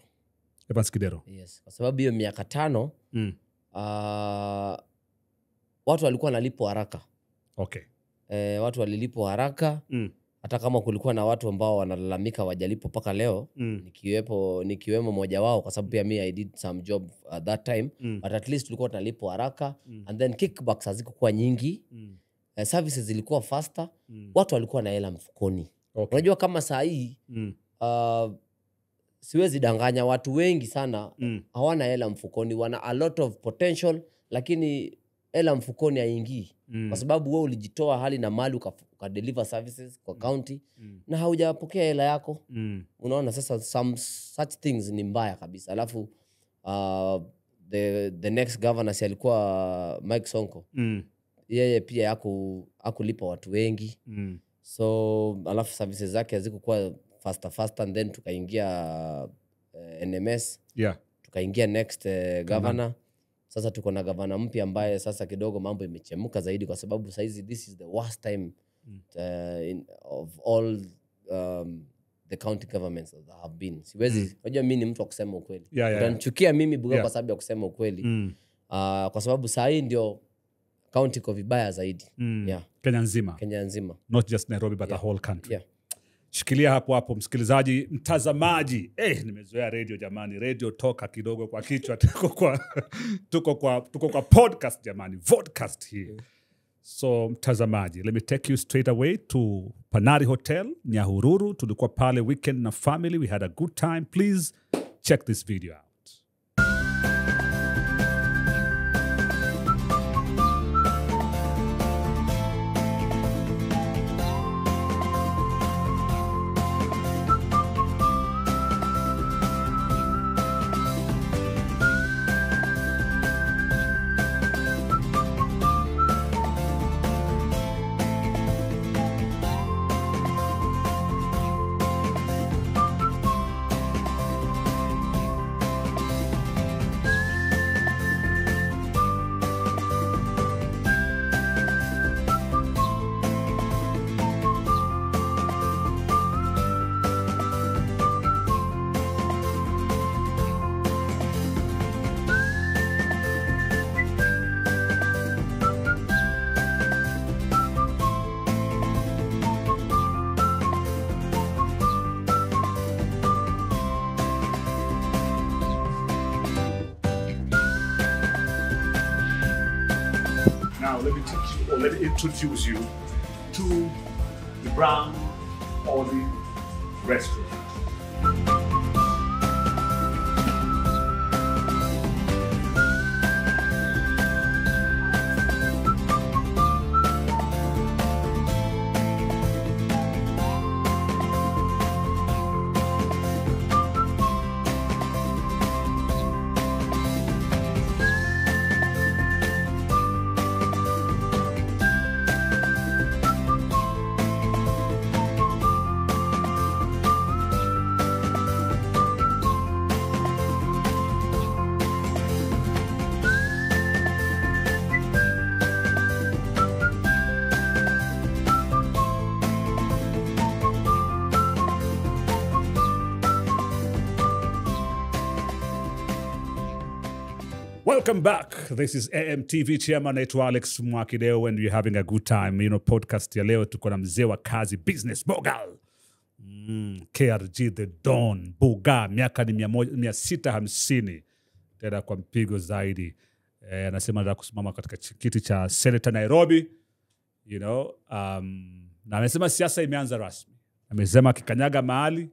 Evans Kidero. Yes, kwa sababu hiyo miaka 5 watu walikuwa wanalipwa haraka. Okay. Watu walilipwa haraka. Hata kama kulikuwa na watu ambao wanalalamika wajalipo paka leo, nikiwemo mmoja wao kwa sababu pia me I did some job at that time, but at least tulikuwa tunalipwa haraka, and then kickbacks hazikuwa nyingi. Services zilikuwa faster. Watu walikuwa na hela mfukoni. Okay. Unajua kama saa hii siwezi danganya, watu wengi sana hawana hela mfukoni, wana a lot of potential lakini Hela mfukoni haingii. Kwa sababu wewe ulijitoa hali na mali ukadeliver services kwa county na haujapokea hela yako. Unaona sasa some such things ni mbaya kabisa. Alafu the next governor si alikuwa Mike Sonko. Yeye pia hakulipa watu wengi. So alafu services zake hazikuwa faster and then tukaingia NMS. Tukaingia next governor. Sasa tuko na governor mpya ambaye sasa kidogo mambo imechemka zaidi kwa sababu saizi this is the worst time of all the county governments that have been. Siwezi, unajua mimi ni mtu wa kusema ukweli. Utanichukia mimi Buga kwa sababu ya kusema ukweli. Kwa sababu saa hii ndio county iko vibaya zaidi. Kenya nzima. Kenya nzima. Not just Nairobi but the whole country. Shikilia hapo hapo msikilizaji, mtazamaji. Nimezoea radio jamani, radio toka kidogo kwa kichwa. Tuko kwa podcast jamani, vodcast hii. So mtazamaji, let me take you straight away to Panari Hotel, Nyahururu. Tulikuwa pale weekend na family, we had a good time. Please check this video out. Now, let me teach you, or let me introduce you to the Brown Olive Restaurant. Welcome back. This is AMTV. Chairman naitwa Alex Mwakideo and we're having a good time. You know, podcast ya leo tuko na mzee wa kazi, business mogul. KRG the Don, Buga, miaka ni 650. Tena kwa mpigo zaidi. Anasema anataka kusimama katika kiti cha Senator Nairobi. You know, na amesema siasa imeanza rasmi. Amesema akikanyaga mahali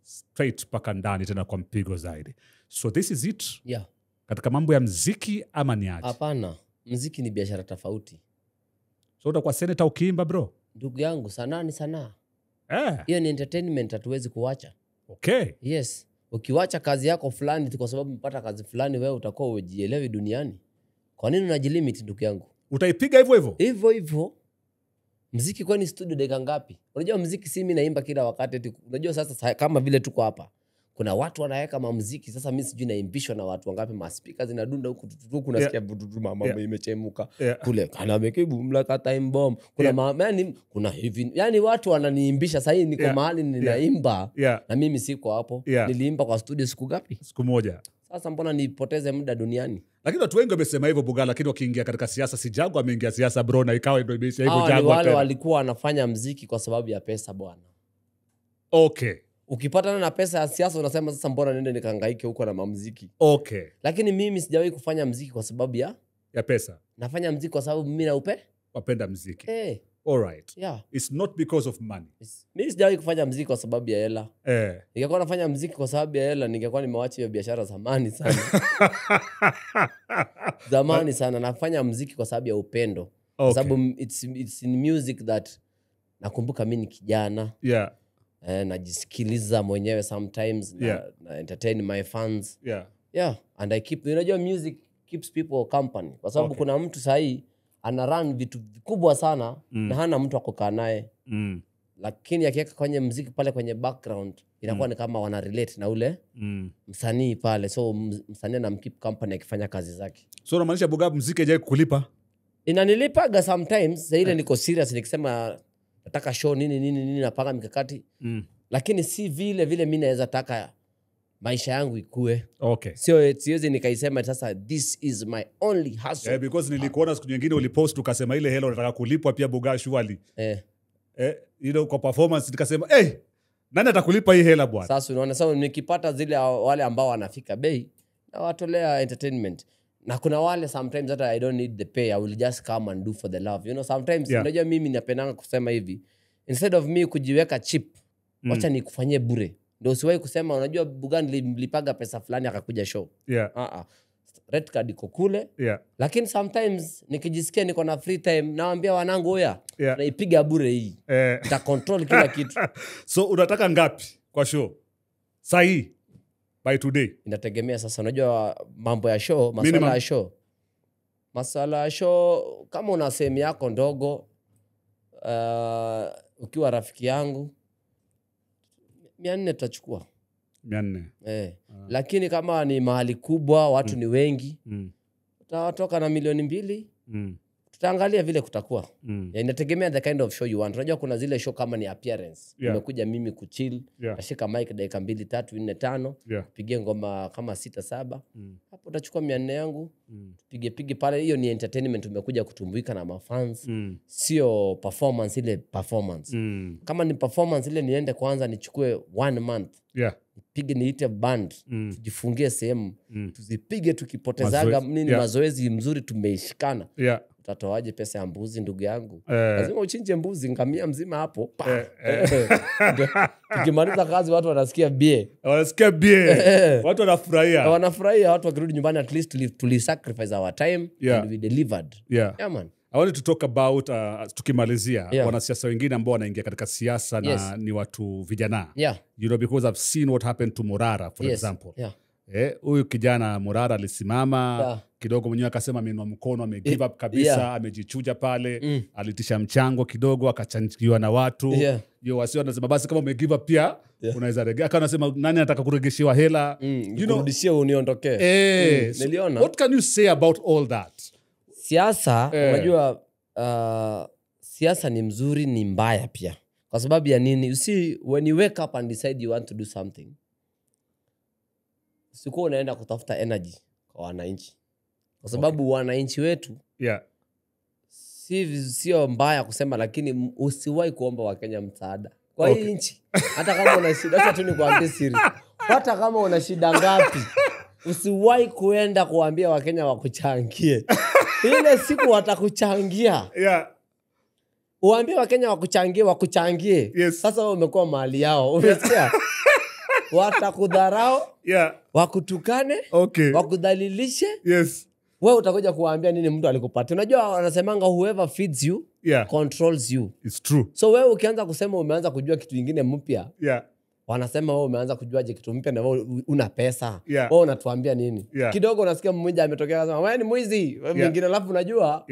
straight paka ndani tena kwa mpigo zaidi. So this is it. Yeah. Katika mambo ya mziki ama ni aje? Hapana, mziki ni biashara tofauti. So utakuwa senator ukiimba bro? Ndugu yangu, sanaa ni sanaa. Hiyo ni entertainment, hatuwezi kuacha. Okay. Yes. Ukiwacha kazi yako fulani kwa sababu umepata kazi fulani, wewe utakuwa hujielewi duniani. Kwa nini unajilimit ndugu yangu? Utaipiga hivyo hivyo? Hivyo hivyo. Mziki kwani studio dakika ngapi? Unajua mziki si mimi naimba kila wakati. Unajua sasa kama vile tuko hapa. Kuna watu wanaweka mamuziki, sasa mimi sijui naimbishwa na watu wangapi, ma speakers zinadunda huku huku nasikia bududu mama imechemuka kule kana mekibu mlaka time bomb kuna yani kuna hivi yani watu wananiimbisha. Sasa hii niko mahali ninaimba na mimi siko hapo. Niliimba kwa studio siku ngapi? Siku moja. Sasa mbona nipoteze muda duniani? Lakini watu wengi wamesema hivyo Buga, lakini wakiingia katika siasa, si Jaguar ameingia siasa bro na ikawa ndio imeisha hivyo Jaguar. Wale walikuwa wanafanya muziki kwa sababu ya pesa bwana. Okay. Ukipatana na pesa ya siasa unasema sasa mbona niende nikahangaike huko na mamuziki. Okay. Lakini mimi sijawahi kufanya muziki kwa sababu ya pesa. Nafanya muziki kwa sababu mimi naupe wapenda muziki. All right. Yeah. It's not because of money. Mi sijawahi kufanya mziki kwa sababu ya hela. Ningekuwa nafanya mziki kwa sababu ya hela, ningekuwa nimewacha hiyo biashara zamani sana. Zamani sana. Nafanya mziki kwa sababu ya upendo. Kwa sababu it's in music that nakumbuka mi ni kijana. Najisikiliza mwenyewe sometimes. Na entertain my fans. Yeah. And I keep, unajua music keeps people company. Kwa sababu kuna mtu sahi ana run vitu vikubwa sana na hana mtu akukaa naye. Lakini akiweka kwenye mziki pale kwenye background inakuwa ni kama wana relate na ule msanii pale. So msanii anamkeep company akifanya kazi zake. So unamaanisha Bughaa mziki haijai kukulipa? Inanilipaga sometimes, sasa ile niko serious nikisema nataka show nini nini nini napanga mikakati. Lakini si vile vile mimi naweza taka maisha yangu ikue. Sio siwezi nikaisema sasa this is my only hustle. Yeah, because nilikuona siku nyingine ulipost ukasema ile hela unataka kulipwa pia Bughaa surely. You know, kwa performance nikasema hey, nani atakulipa hii hela bwana? Sasa unaona, sasa nikipata zile wale ambao wanafika bei na watolea entertainment. Na kuna wale sometimes hata I don't need the pay, I will just come and do for the love. You know, sometimes unajua mimi napendanga kusema hivi, instead of me kujiweka cheap, wacha nikufanyie bure. Ndio usiwahi kusema unajua Bughaa nilipaga pesa fulani akakuja show. Red card iko kule. Lakini sometimes nikijisikia niko na free time nawaambia wanangu oya, naipiga bure hii. Nita control kila kitu. So unataka ngapi kwa show? Sahi by today. Inategemea sasa, unajua mambo ya show, masuala ya show. Masuala ya show kama una sehemu yako ndogo, ukiwa rafiki yangu 400 tutachukua. 400. Lakini kama ni mahali kubwa, watu ni wengi, tutatoka na 2,000,000. Tutaangalia vile kutakuwa. Inategemea the kind of show you want. Unajua kuna zile show kama ni appearance. Nimekuja mimi kuchill, nashika mic dakika 2 3 4 5, pigie ngoma kama 6 7. Hapo utachukua 400 yangu. Pige pige pale, hiyo ni entertainment, umekuja kutumbuika na mafans. Sio performance ile performance. Kama ni performance ile niende kwanza nichukue 1 month. Pige niite band, tujifungie sehemu, tuzipige tukipotezaga nini mazoezi mzuri tumeishikana. Utatoaje pesa ya mbuzi ndugu yangu? Lazima uchinje mbuzi ngamia mzima hapo. Tukimaliza kazi watu wanasikia bie. Wanasikia bie. Watu wanafurahia. Wanafurahia, watu wakirudi nyumbani at least to sacrifice our time and we delivered. Yeah man. I wanted to talk about tukimalizia wanasiasa wengine ambao wanaingia katika siasa na ni watu vijana. You know, because I've seen what happened to Morara for example. Huyu kijana Morara alisimama kidogo mwenyewe akasema ameinua mkono, ame give up kabisa, amejichuja pale, alitisha mchango kidogo akachangiwa na watu. Yo wasio anasema basi kama ume give up pia unaweza regea. Akawa anasema nani anataka kuregeshiwa hela? You know, kurudishia uniondokee. So niliona. What can you say about all that? Siasa, unajua siasa ni mzuri ni mbaya pia. Kwa sababu ya nini? You see, when you wake up and decide you want to do something, sikuwa unaenda kutafuta energy kwa wananchi. Kwa sababu wananchi wetu sio mbaya kusema, lakini usiwahi kuomba Wakenya msaada. Kwa hii nchi, hata kama una shida, sasa tu nikuambie siri. Hata kama una shida ngapi, usiwahi kuenda kuambia Wakenya wakuchangie. Ile siku watakuchangia. Uambie Wakenya wakuchangie, wakuchangie. Sasa wewe umekuwa mali yao. Umesikia? Watakudharau, wakutukane, wakudhalilishe. Wewe utakuja kuambia nini mtu alikupatia? Unajua wanasemanga whoever feeds you controls you. It's true. So wewe ukianza kusema umeanza kujua kitu kingine mpya. Wanasema wewe umeanza kujuaje kitu mpya na wewe una pesa? Wewe unatuambia nini? Kidogo unasikia mmoja ametokea akasema wewe ni mwizi, wewe mwingine. Alafu unajua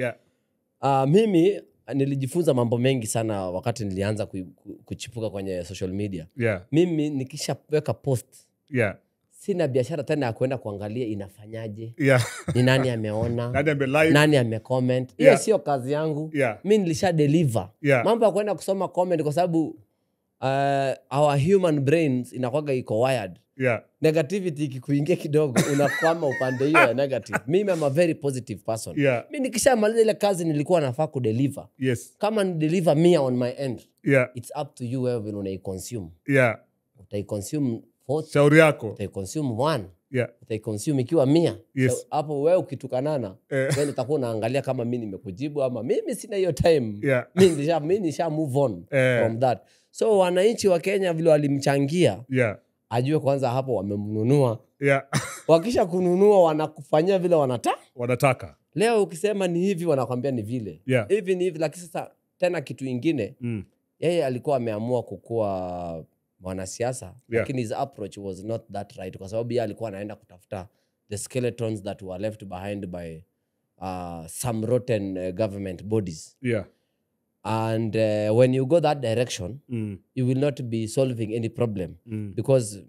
mimi nilijifunza mambo mengi sana wakati nilianza kuchipuka kwenye social media. Mimi nikishaweka post, sina biashara tena ya kwenda kuangalia inafanyaje. Ni nani ameona, nani amelike, nani amecomment. Hiyo sio kazi yangu. Mimi nilisha deliver. Mambo ya kwenda kusoma comment, kwa sababu our human brains inakuwaga iko wired. Negativity ikikuingia kidogo unakwama upande hiyo ya negative. Mimi am a very positive person. Mimi nikishamaliza ile kazi nilikuwa nafaa ku deliver. Kama ni deliver me on my end. It's up to you wewe vile unaiconsume. Utaiconsume 4, shauri yako. Utaiconsume 1. Yeah. Utaiconsume ikiwa 100. Yes. So, hapo wewe ukitukanana, then utakuwa unaangalia kama mimi nimekujibu ama mimi sina hiyo time. Yeah. Mimi nisha move on from that. So wananchi wa Kenya vile walimchangia, Yeah. ajue kwanza hapo wamemnunua. Yeah. Wakisha kununua wanakufanyia vile wanataka. Leo ukisema ni hivi wanakwambia ni vile. Yeah. Hivi ni hivi. Lakini sasa tena kitu ingine, yeye alikuwa ameamua kukua mwanasiasa, Yeah. lakini his approach was not that right, kwa sababu yeye alikuwa anaenda kutafuta the skeletons that were left behind by some rotten government bodies. Yeah. And when you go that direction, you will not be solving any problem. Because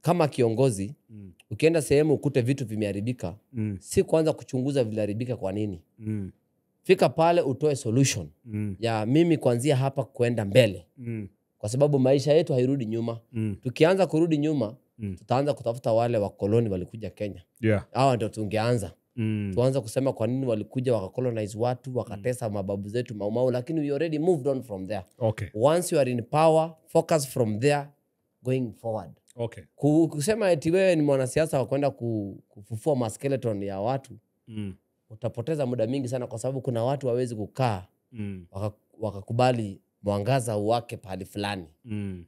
kama kiongozi, ukienda sehemu ukute vitu vimeharibika, si kuanza kuchunguza viliharibika kwa nini. Fika pale utoe solution ya mimi kuanzia hapa kwenda mbele. Kwa sababu maisha yetu hairudi nyuma. Tukianza kurudi nyuma, tutaanza kutafuta wale wakoloni walikuja Kenya. Yeah. Hawa ndio tungeanza. Tuanza kusema kwa nini walikuja wakacolonize watu, wakatesa mababu zetu Mau Mau, lakini we already moved on from there. Okay. Once you are in power, focus from there going forward. Okay. Kusema eti wewe ni mwanasiasa wa kwenda kufufua maskeleton ya watu, utapoteza muda mingi sana, kwa sababu kuna watu hawezi kukaa wakakubali mwangaza wake pahali fulani.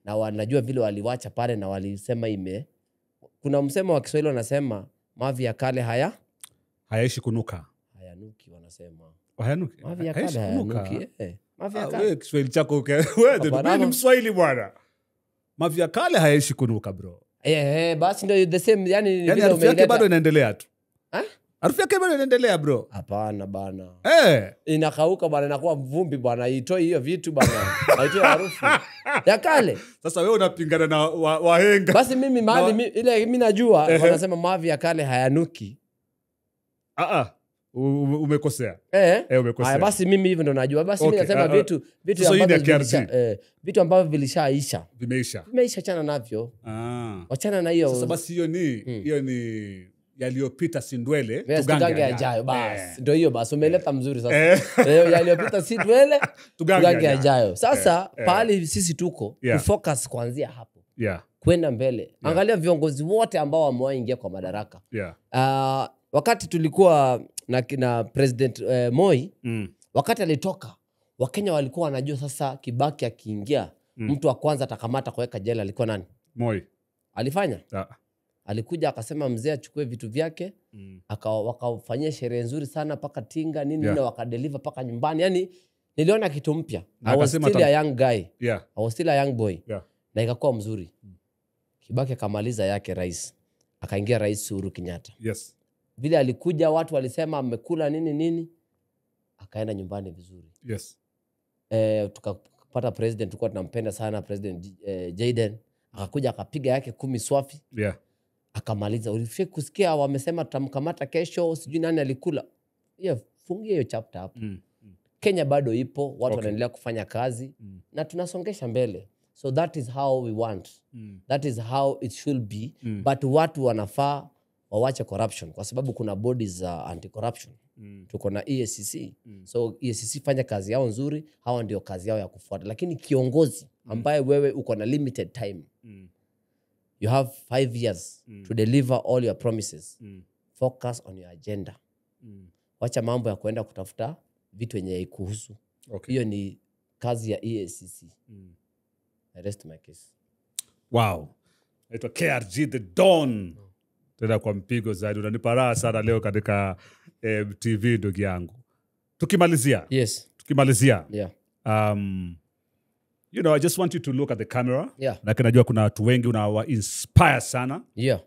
Na wanajua vile waliwacha pale na walisema ime. Kuna msemo wa Kiswahili wanasema mavi ya kale hayaishi kunuka. Hayanuki wanasema. Hayanuki. Mavi ya kale hayanuki. Mavi ya kale. Wewe Kiswahili chako wewe ni Mswahili bwana. Mavi ya kale hayaishi kunuka bro. Basi ndio the same, yani vile harufu yake bado inaendelea tu. Harufu yake bado inaendelea bro. Hapana bana. Inakauka bana, inakuwa vumbi bana, itoi hiyo vitu bana. Haitoi harufu ya kale. Sasa wewe unapingana na wahenga. Basi mimi mali ile mimi najua wanasema mavi ya kale hayanuki. Umekosea. Umekosea. Haya basi mimi hivyo ndo najua. Basi mimi nasema vitu ambavyo vitu ambavyo vilishaisha. Vimeisha, achana navyo. Wachana na hiyo. Sasa basi hiyo ni hiyo ni yaliyopita si ndwele, tugange yajayo. Bas ndio hiyo basi umeleta mzuri sasa. Yaliyopita si ndwele, tugange yajayo. Sasa pale sisi tuko kufocus kuanzia hapo. Kwenda mbele. Angalia viongozi wote ambao wamewaingia kwa madaraka. Wakati tulikuwa na President Moi, wakati alitoka, Wakenya walikuwa wanajua sasa Kibaki akiingia, mtu wa kwanza atakamata kuweka jela alikuwa nani? Moi. Alifanya? Alikuja akasema mzee achukue vitu vyake, wakafanyia sherehe nzuri sana paka tinga nini na wakadeliver paka nyumbani. Yani niliona kitu mpya. I was still a young guy. I was still a young boy. Na ikakuwa mzuri. Kibaki akamaliza yake rais. Akaingia Rais Uhuru Kenyatta. Yes. Vile alikuja watu walisema amekula nini nini, akaenda nyumbani vizuri. Yes. Tukapata president tulikuwa tunampenda sana, President Jaden, akakuja akapiga yake 10 swafi. Yeah. Akamaliza. Ulifika kusikia wamesema tutamkamata kesho, sijui nani alikula. Yeah, fungia hiyo chapter hapo. Kenya bado ipo, watu wanaendelea kufanya kazi na tunasongesha mbele. So that is how we want. That is how it should be. But watu wanafaa wawache corruption, kwa sababu kuna bodies za anti-corruption. Tuko na EACC. So EACC fanya kazi yao nzuri, hawa ndio kazi yao ya kufuata. Lakini kiongozi ambaye wewe uko na limited time. You have 5 years to deliver all your promises. Focus on your agenda. Wacha mambo ya kuenda kutafuta vitu yenye haikuhusu. Hiyo ni kazi ya EACC. I rest my case. Wow. Naitwa KRG The Don. Tena kwa mpigo zaidi. Unanipa raha sana leo katika TV ndugu yangu. Tukimalizia. Yes. Tukimalizia. Yeah. You know, I just want you to look at the camera. Yeah. Lakini najua kuna watu wengi unawa inspire sana. Yeah.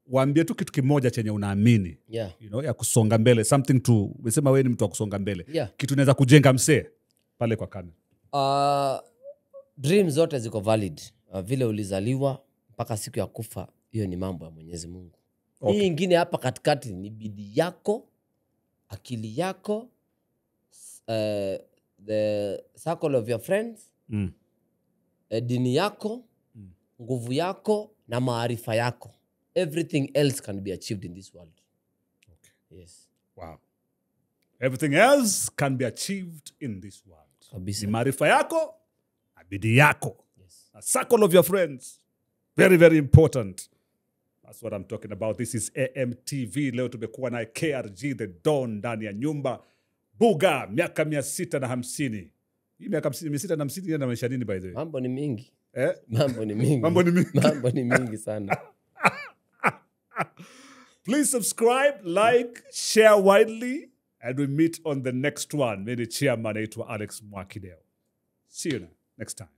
Waambie tu kitu kimoja chenye unaamini. Yeah. You know, ya kusonga mbele, something to, umesema wewe ni mtu wa kusonga mbele. Yeah. Kitu unaweza kujenga msee pale kwa kamera. Dream zote ziko valid. Vile ulizaliwa mpaka siku ya kufa, hiyo ni mambo ya Mwenyezi Mungu. Okay. Hii ingine hapa katikati ni bidii yako, akili yako, the circle of your friends, dini yako, nguvu yako na maarifa yako. Everything else can be achieved in this world. Okay. Yes. Wow. Everything else can be achieved in this world. Kabisa. Ni maarifa yako na bidii yako. Yes. A circle of your friends. Very, very important. That's what I'm talking about. This is AMTV. Leo tumekuwa naye KRG the Don ndani ya nyumba. Buga miaka 650. Hii miaka 650 inamaanisha nini by the way? Mambo ni mingi. Eh? Mambo ni mingi. Mambo ni mingi. Mambo ni mingi sana. Please subscribe, like, share widely, and we meet on the next one. Mimi ni chairman naitwa Alex Mwakideo. See you next time.